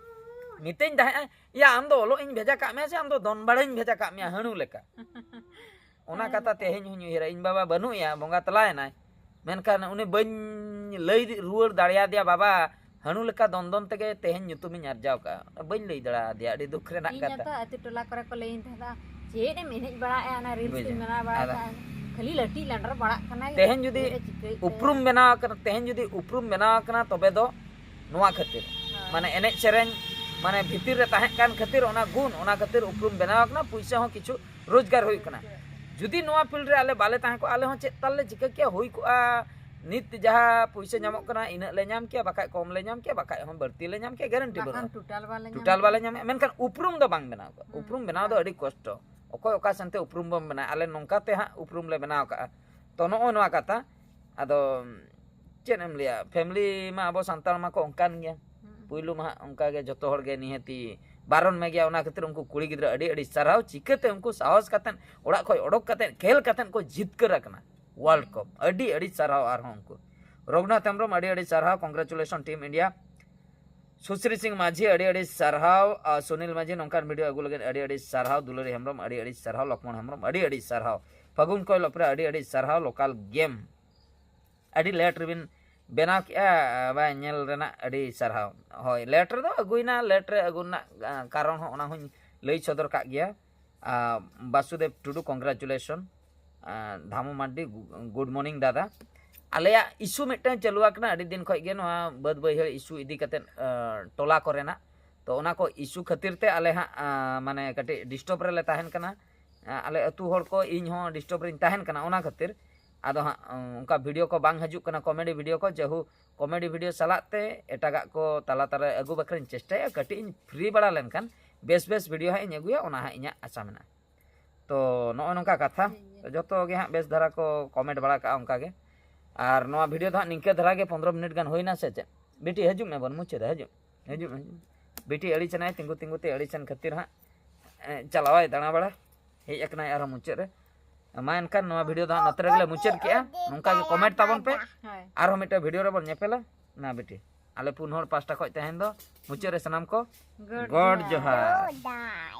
ᱢᱤᱛᱟᱹᱧ ᱛᱟᱦᱮᱸᱫ, "ᱭᱟ, ᱟᱢ ᱫᱚ ᱚᱞᱚᱜ ᱤᱧ ᱵᱷᱮᱡᱟ ᱠᱟᱜ ᱢᱮᱭᱟ ᱥᱮ ᱟᱢ ᱫᱚ ᱫᱚᱱ ᱵᱟᱲᱟᱧ ᱵᱷᱮᱡᱟ ᱠᱟᱜ ᱢᱮᱭᱟ ᱦᱟᱹᱬᱩ ᱞᱮᱠᱟ?" ᱚᱱᱟ ᱠᱟᱛᱷᱟ ᱛᱮᱦᱮᱧ ᱦᱚᱧ ᱩᱭᱦᱟᱹᱨᱟ, ᱤᱧ ᱵᱟᱵᱟ ᱵᱟᱹᱱᱩᱜ ᱮᱭᱟ, ᱵᱚᱸᱜᱟ ᱛᱟᱞᱟᱭᱮᱱᱟᱭ, ᱢᱮᱱᱠᱷᱟᱱ ᱩᱱᱤ ᱵᱟᱹᱧ ᱞᱟᱹᱭ ᱨᱩᱣᱟᱹᱲ ᱫᱟᱲᱮᱭᱟᱫᱮᱭᱟ, "ᱵᱟᱵᱟ, ᱦᱟᱹᱬᱩ ᱞᱮᱠᱟ ᱫᱚᱱ ᱫᱚᱱ ᱛᱮᱜᱮ ᱛᱮᱦᱮᱧ ᱧᱩᱛᱩᱢᱤᱧ ᱟᱨᱡᱟᱣ ᱠᱟᱜᱼᱟ", ᱵᱟᱹᱧ ᱞᱟᱹᱭ ᱫᱟᱲᱮᱭᱟᱫᱮᱭᱟ᱾ ᱟᱹᱰᱤ ᱫᱩᱠ ᱨᱮᱱᱟᱜ ᱤᱧ ᱠᱟᱛᱷᱟ᱾ ᱦᱚᱸᱛᱚ ᱟᱹᱛᱩ ᱴᱚᱞᱟ ᱠᱚᱨᱮ ᱠᱚ ᱞᱟᱹᱭᱟᱹᱧ ᱛᱟᱦᱮᱸᱫ, "ᱪᱮᱫ ᱮᱢ ᱮᱱᱮᱡ ᱵᱟᱲᱟᱭᱮᱫᱼᱟ, ᱚᱱᱟ ᱨᱤᱞᱥ ᱵᱩᱡᱷᱟᱹᱣ᱾ ᱠᱚᱧ ᱵᱮᱱᱟᱣ ᱵᱟᱲᱟᱭᱮᱫᱼᱟ, ᱠᱷᱟᱹᱞᱤ ᱞᱟᱹᱴᱤᱡ ᱞᱟᱸᱰᱨᱚ ᱵᱟᱲᱟᱜ ᱠᱟᱱᱟᱭ, ᱛᱮᱦᱮᱧ ᱡᱩᱫᱤ ᱪᱮᱫ ᱮ ᱪᱤᱠᱟᱹᱭᱮᱫ ᱩᱯᱨᱩᱢ ᱛᱟᱭᱟ?" ᱵᱮᱱᱟᱣ ᱟᱠᱟᱱᱟ, ᱛᱮᱦᱮᱧ ᱡᱩᱫᱤ ᱩᱯᱨᱩᱢ ᱵᱮᱱᱟᱣ ᱟᱠᱟᱱᱟ, ᱛᱚᱵᱮ ᱫᱚ ᱱᱚᱣᱟ ᱠᱷᱟᱹᱛᱤᱨ, ᱦᱳᱭ᱾ ᱢᱟᱱᱮ ᱮᱱᱮᱡ ᱥᱮᱨᱮᱧ, ᱢᱟᱱᱮ ᱵᱷᱤᱛᱤᱨ ᱨᱮ ᱛᱟᱦᱮᱸ ᱠᱟᱱ ᱠᱷᱟᱹᱛᱤᱨ, ᱚᱱᱟ ᱜᱩᱱ, ᱚᱱᱟ ᱠᱷᱟᱹᱛᱤᱨ ᱩᱯᱨᱩᱢ ᱵᱮᱱᱟᱣ ᱟᱠᱟᱱᱟ, ᱯᱩᱭᱥᱟᱹ ᱦᱚᱸ ᱠᱤᱪᱷᱩ ᱨᱳᱡᱽᱜᱟᱨ ᱦᱩᱭᱩᱜ ᱠᱟᱱᱟ᱾ ᱡᱩᱫᱤ ᱱᱚᱣᱟ ᱯᱷᱤᱞᱰ ᱨᱮ ᱟᱞᱮ ᱵᱟᱞᱮ ᱛᱟᱦᱮᱸ ᱠᱚᱜᱼᱟ, ᱟᱞᱮ ᱦᱚᱸ ᱪᱮᱫ ᱛᱟᱞ ᱞᱮ ᱪᱤᱠᱟᱹ ᱠᱮᱭᱟ? ᱦᱩᱭ ᱠᱚᱜᱼᱟ, ᱱᱤᱛ ᱡᱟᱦᱟᱸ ᱯᱩᱭᱥᱟᱹ ᱧᱟᱢᱚᱜ ᱠᱟᱱᱟ, ᱤᱱᱟᱹᱜ ᱞᱮ ᱧᱟᱢ ᱠᱮᱭᱟ, ᱵᱟᱠᱷᱟᱡ ᱠᱚᱢ ᱞᱮ ᱧᱟᱢ ᱠᱮᱭᱟ, ᱵᱟᱠᱷᱟᱡ ᱦᱚᱸ ᱵᱟᱹᱲᱛᱤ ᱞᱮ ᱧᱟᱢ ᱠᱮᱭᱟ, ᱜᱟᱨᱮᱱᱴᱤ ᱵᱟᱠᱷᱟᱱ ᱵᱟᱹᱱᱩᱜᱼᱟ᱾ ᱴᱳᱴᱟᱞ ᱵᱟᱞᱮ ᱧᱟᱢ ᱴᱳᱴᱟᱞ ᱠᱮᱭᱟ᱾ ᱵᱟᱞᱮ ᱧᱟᱢᱮᱫ, ᱢᱮᱱᱠᱷᱟᱱ ᱩᱯᱨᱩᱢ ᱫᱚ ᱵᱟᱝ ᱵᱮᱱᱟᱣ ᱠᱚᱜᱼᱟ᱾ ᱦᱩᱸ, ᱩᱯᱨᱩᱢ ᱵᱮᱱᱟᱣ ᱫᱚ ᱵᱟᱝ᱾ ᱟᱹᱰᱤ ᱠᱚᱥᱴᱚ᱾ ᱚᱠᱚᱭ ᱚᱠᱟ ᱥᱮᱱᱛᱮ ᱩᱯᱨᱩᱢ ᱵᱚᱱ ᱵᱮᱱᱟᱣᱟ? ᱟᱞᱮ ᱱᱚᱝᱠᱟ ᱛᱮ ᱦᱟᱸᱜ ᱩᱯᱨᱩᱢ ᱞᱮ ᱵᱮᱱᱟᱣ ᱠᱟᱜᱼᱟ᱾ ᱛᱚ ᱱᱚᱜᱼᱚᱭ ᱱᱚᱣᱟ ᱠᱟᱛᱷᱟ, ᱟᱫᱚ ᱪᱮᱫ ᱮᱢ ᱞᱟᱹᱭᱟ, ᱯᱷᱮᱢᱤᱞᱤ ᱢᱟ ᱟᱵᱚ ᱥᱟᱱᱛᱟᱲ ᱢᱟᱠᱚ ᱚᱱᱠᱟᱱ ᱜᱮᱭᱟ᱾ ᱦᱩᱸ᱾ ᱯᱩᱭᱞᱩ ᱢᱟ ᱦᱟᱸᱜ ᱚᱱᱠᱟ ᱜᱮ ᱡᱚᱛᱚ ᱦᱚᱲ ᱜᱮ ᱱᱤᱦᱟᱹᱛᱤ ᱵᱟᱨᱚᱱ ᱢᱮ ᱜᱮᱭᱟ᱾ ᱚᱱᱟ ᱠᱷᱟᱹᱛᱤᱨ ᱩᱱᱠᱩ ᱠᱩᱲᱤ ᱜᱤᱫᱽᱨᱟᱹ ᱟᱹᱰᱤ ᱟᱹᱰᱤ ᱥᱟᱨᱦᱟᱣ, ᱪᱤᱠᱟᱹᱛᱮ ᱩᱱᱠᱩ ᱥᱟᱦᱚᱥ ᱠᱟᱛᱮᱫ ᱚᱲᱟᱜ ᱠᱷᱚᱱ ᱚᱰᱚᱠ ᱠᱟᱛᱮᱫ ᱠᱷᱮᱞ ᱠᱟᱛᱮᱫ ᱠᱚ ᱡᱤᱛᱠᱟᱹᱨ ᱟᱠᱟᱱᱟ ᱣᱟᱨᱞᱰ ᱠᱟᱯ᱾ ᱟᱹᱰᱤ ᱟᱹᱰᱤ ᱥᱟᱨᱦᱟᱣ ᱟᱨᱦᱚᱸ ᱩᱱᱠᱩ᱾ ᱨᱚᱜᱷᱩᱱᱟᱛᱷ ᱦᱮᱢᱵᱨᱚᱢ, ᱟᱹᱰᱤ ᱟᱹᱰᱤ ᱥᱟᱨᱦᱟᱣ, congratulation team India᱾ ᱥᱩᱥᱨᱤ ᱥᱤᱝ ᱢᱟᱹᱡᱷᱤ, ᱟᱹᱰᱤ ᱟᱹᱰᱤ ᱥᱟᱨᱦᱟᱣ᱾ ᱟᱨ ᱥᱩᱱᱤᱞ ᱢᱟᱹᱡᱷᱤ, ᱱᱚᱝᱠᱟᱱ ᱵᱷᱤᱰᱤᱭᱳ ᱟᱹᱜᱩ ᱞᱟᱹᱜᱤᱫ ᱟᱹᱰᱤ ᱟᱹᱰᱤ ᱥᱟᱨᱦᱟᱣ᱾ ᱫᱩᱞᱟᱹᱲᱤ ᱦᱮᱢᱵᱨᱚᱢ, ᱟᱹᱰᱤ ᱟᱹᱰᱤ ᱥᱟᱨᱦᱟᱣ᱾ ᱞᱚᱠᱢᱚᱱ ᱦᱮᱢᱵᱨᱚᱢ, ᱟᱹᱰᱤ ᱟᱹᱰᱤ ᱥᱟᱨᱦᱟᱣ᱾ ᱯᱷᱟᱹᱜᱩᱱ ᱠᱚᱭ ᱞᱚᱯᱨᱟ, ᱟᱹᱰᱤ ᱟᱹᱰᱤ ᱥᱟᱨᱦᱟᱣ᱾ ᱞᱳᱠᱟᱞ ᱜᱮᱢ ᱟᱹᱰᱤ ᱞᱮᱴ ᱨᱮᱵᱤᱱ ᱵᱮᱱᱟᱣ ᱠᱮᱜᱼᱟ, ᱵᱟᱭ ᱧᱮᱞ ᱨᱮᱱᱟᱜ ᱟᱹᱰᱤ ᱥᱟᱨᱦᱟᱣ᱾ ᱦᱳᱭ, ᱞᱮᱴ ᱨᱮᱫᱚ ᱟᱹᱜᱩᱭᱮᱱᱟ, ᱞᱮᱴ ᱨᱮ ᱟᱹᱜᱩ ᱨᱮᱱᱟᱜ, ᱟ, ᱠᱟᱨᱚᱱ ᱦᱚᱸ ᱚᱱᱟ ᱦᱚᱸᱧ ᱞᱟᱹᱭ ᱥᱚᱫᱚᱨ ᱠᱟᱜ ᱜᱮᱭᱟ᱾ ᱟ, ᱵᱟᱥᱩᱫᱮᱵ ᱴᱩᱰᱩ, congratulation᱾ ᱟ, ᱫᱷᱟᱢᱩ ᱢᱟᱨᱰᱤ, ᱜᱩ-, good morning ᱫᱟᱫᱟ᱾ ᱟᱞᱮᱭᱟᱜ ᱤᱥᱩ ᱢᱤᱫᱴᱟᱝ ᱪᱟᱹᱞᱩ ᱟᱠᱟᱱᱟ ᱟᱹᱰᱤ ᱫᱤᱱ ᱠᱷᱚᱡ ᱜᱮ, ᱱᱚᱣᱟ ᱵᱟᱹᱫᱽ ᱵᱟᱹᱭᱦᱟᱹᱲ ᱤᱥᱩ ᱤᱫᱤ ᱠᱟᱛᱮᱫ, ᱟ, ᱴᱚᱞᱟ ᱠᱚᱨᱮᱱᱟᱜ᱾ ᱛᱚ ᱚᱱᱟ ᱠᱚ ᱤᱥᱩ ᱠᱷᱟᱹᱛᱤᱨ ᱛᱮ ᱟᱞᱮ ᱦᱟᱸᱜ, ᱟ, ᱢᱟᱱᱮ ᱠᱟᱹᱴᱤᱡ ᱰᱤᱥᱴᱟᱨᱵ ᱨᱮᱞᱮ ᱛᱟᱦᱮᱱ ᱠᱟᱱᱟ᱾ ᱟ, ᱟᱞᱮ ᱟᱹᱛᱩ ᱦᱚᱲ ᱠᱚ, ᱤᱧ ᱦᱚᱸ ᱰᱤᱥᱴᱟᱨᱵ ᱨᱤᱧ ᱛᱟᱦᱮᱱ ᱠᱟᱱᱟ᱾ ᱚᱱᱟ ᱠᱷᱟᱹᱛᱤᱨ ᱟᱫᱚ ᱦᱟᱸᱜ, ᱚᱱᱠᱟ ᱵᱷᱤᱰᱤᱭᱳ ᱠᱚ ᱵᱟᱝ ᱦᱤᱡᱩᱜ ᱠᱟᱱᱟ, ᱠᱚᱢᱮᱰᱤ ᱵᱷᱤᱰᱤᱭᱳ ᱠᱚ᱾ ᱡᱟᱹᱦᱩ ᱠᱚᱢᱮᱰᱤ ᱵᱷᱤᱰᱤᱭᱳ ᱥᱟᱞᱟᱜ ᱛᱮ ᱮᱴᱟᱜᱟᱜ ᱠᱚ ᱛᱟᱞᱟ ᱛᱟᱞᱟ ᱨᱮ ᱟᱹᱜᱩ ᱵᱟᱠᱷᱨᱟᱧ ᱪᱮᱥᱴᱟᱭᱟ᱾ ᱠᱟᱹᱴᱤᱡ ᱤᱧ ᱯᱷᱨᱤ ᱵᱟᱲᱟ ᱞᱮᱱᱠᱷᱟᱱ ᱵᱮᱥ ᱵᱮᱥ ᱵᱷᱤᱰᱤᱭᱳ ᱦᱟᱸᱜ ᱤᱧ ᱟᱹᱜᱩᱭᱟ, ᱚᱱᱟ ᱦᱟᱸᱜ ᱤᱧᱟᱹᱜ ᱟᱥᱟ ᱢᱮᱱᱟᱜᱼᱟ᱾ ᱛᱚ ᱱᱚᱜᱼᱚ ᱱᱚᱝᱠᱟ ᱠᱟᱛᱷᱟ᱾ ᱴᱷᱤᱠ ᱜᱮᱭᱟ᱾ ᱛᱚ ᱡᱚᱛᱚ ᱜᱮ ᱦᱟᱸᱜ ᱵᱮᱥ ᱫᱷᱟᱨᱟ ᱠᱚ ᱠᱚᱢᱮᱱᱴ ᱵᱟᱲᱟ ᱠᱟᱜᱼᱟ ᱚᱱᱠᱟ ᱜᱮ᱾ ᱟᱨ ᱱᱚᱣᱟ ᱵᱷᱤᱰᱤᱭᱳ ᱫᱚ ᱦᱟᱸᱜ ᱱᱤᱝᱠᱟᱹ ᱫᱷᱟᱨᱟ ᱜᱮ, ᱯᱚᱱᱫᱽᱨᱚ ᱢᱤᱱᱤᱴ ᱜᱟᱱ ᱦᱩᱭᱱᱟ ᱥᱮ ᱪᱮᱫ? ᱵᱤᱴᱤ, ᱦᱤᱡᱩᱜ ᱢᱮ, ᱵᱚᱱ ᱢᱩᱪᱟᱹᱫᱟ, ᱦᱤᱡᱩᱜ, ᱦᱤᱡᱩᱜ ᱢᱮ, ᱦᱤᱡᱩᱜ ᱢᱮ᱾ ᱵᱤᱴᱤ ᱟᱹᱲᱤᱥ ᱮᱱᱟᱭ, ᱛᱤᱸᱜᱩ ᱛᱤᱸᱜᱩ ᱛᱮ ᱟᱹᱲᱤᱥ ᱮᱱ ᱠᱷᱟᱹᱛᱤᱨ ᱦᱟᱸᱜ, ᱮ, ᱪᱟᱞᱟᱣᱟᱭ ᱫᱟᱬᱟ ᱵᱟᱲᱟ, ᱦᱮᱡ ᱟᱠᱟᱱᱟᱭ ᱟᱨᱦᱚᱸ ᱢᱩᱪᱟᱹᱫ ᱨᱮ᱾ ᱢᱟ ᱮᱱᱠᱷᱟᱱ ᱱᱚᱣᱟ ᱵᱷᱤᱰᱤᱭᱳ ᱫᱚ ᱦᱟᱸᱜ ᱱᱚᱛᱮ ᱨᱮᱜᱮ ᱞᱮ ᱢᱩᱪᱟᱹᱫ ᱠᱮᱜᱼᱟ᱾ ᱱᱚᱝᱠᱟ ᱜᱮ ᱠᱚᱢᱮᱱᱴ ᱛᱟᱵᱚᱱ ᱯᱮ᱾ ᱦᱳᱭ᱾ ᱟᱨᱦᱚᱸ ᱢᱤᱫᱴᱟᱝ ᱵᱷᱤᱰᱤᱭᱳ ᱨᱮᱵᱚᱱ ᱧᱮᱯᱮᱞᱟ᱾ ᱢᱟ ᱵᱤᱴᱤ, ᱟᱞᱮ ᱯᱩᱱ ᱦᱚᱲ ᱯᱟᱥᱴᱟ ᱠᱷᱚᱱ ᱛᱟᱦᱮᱱ ᱫᱚ ᱢᱩᱪᱟᱹᱫ ᱨᱮ ᱥᱟᱱᱟᱢ ᱠᱚ ᱜᱚᱰ ᱜᱚᱰ ᱡᱚᱦᱟᱨ᱾ ᱡᱚᱦᱟᱨ᱾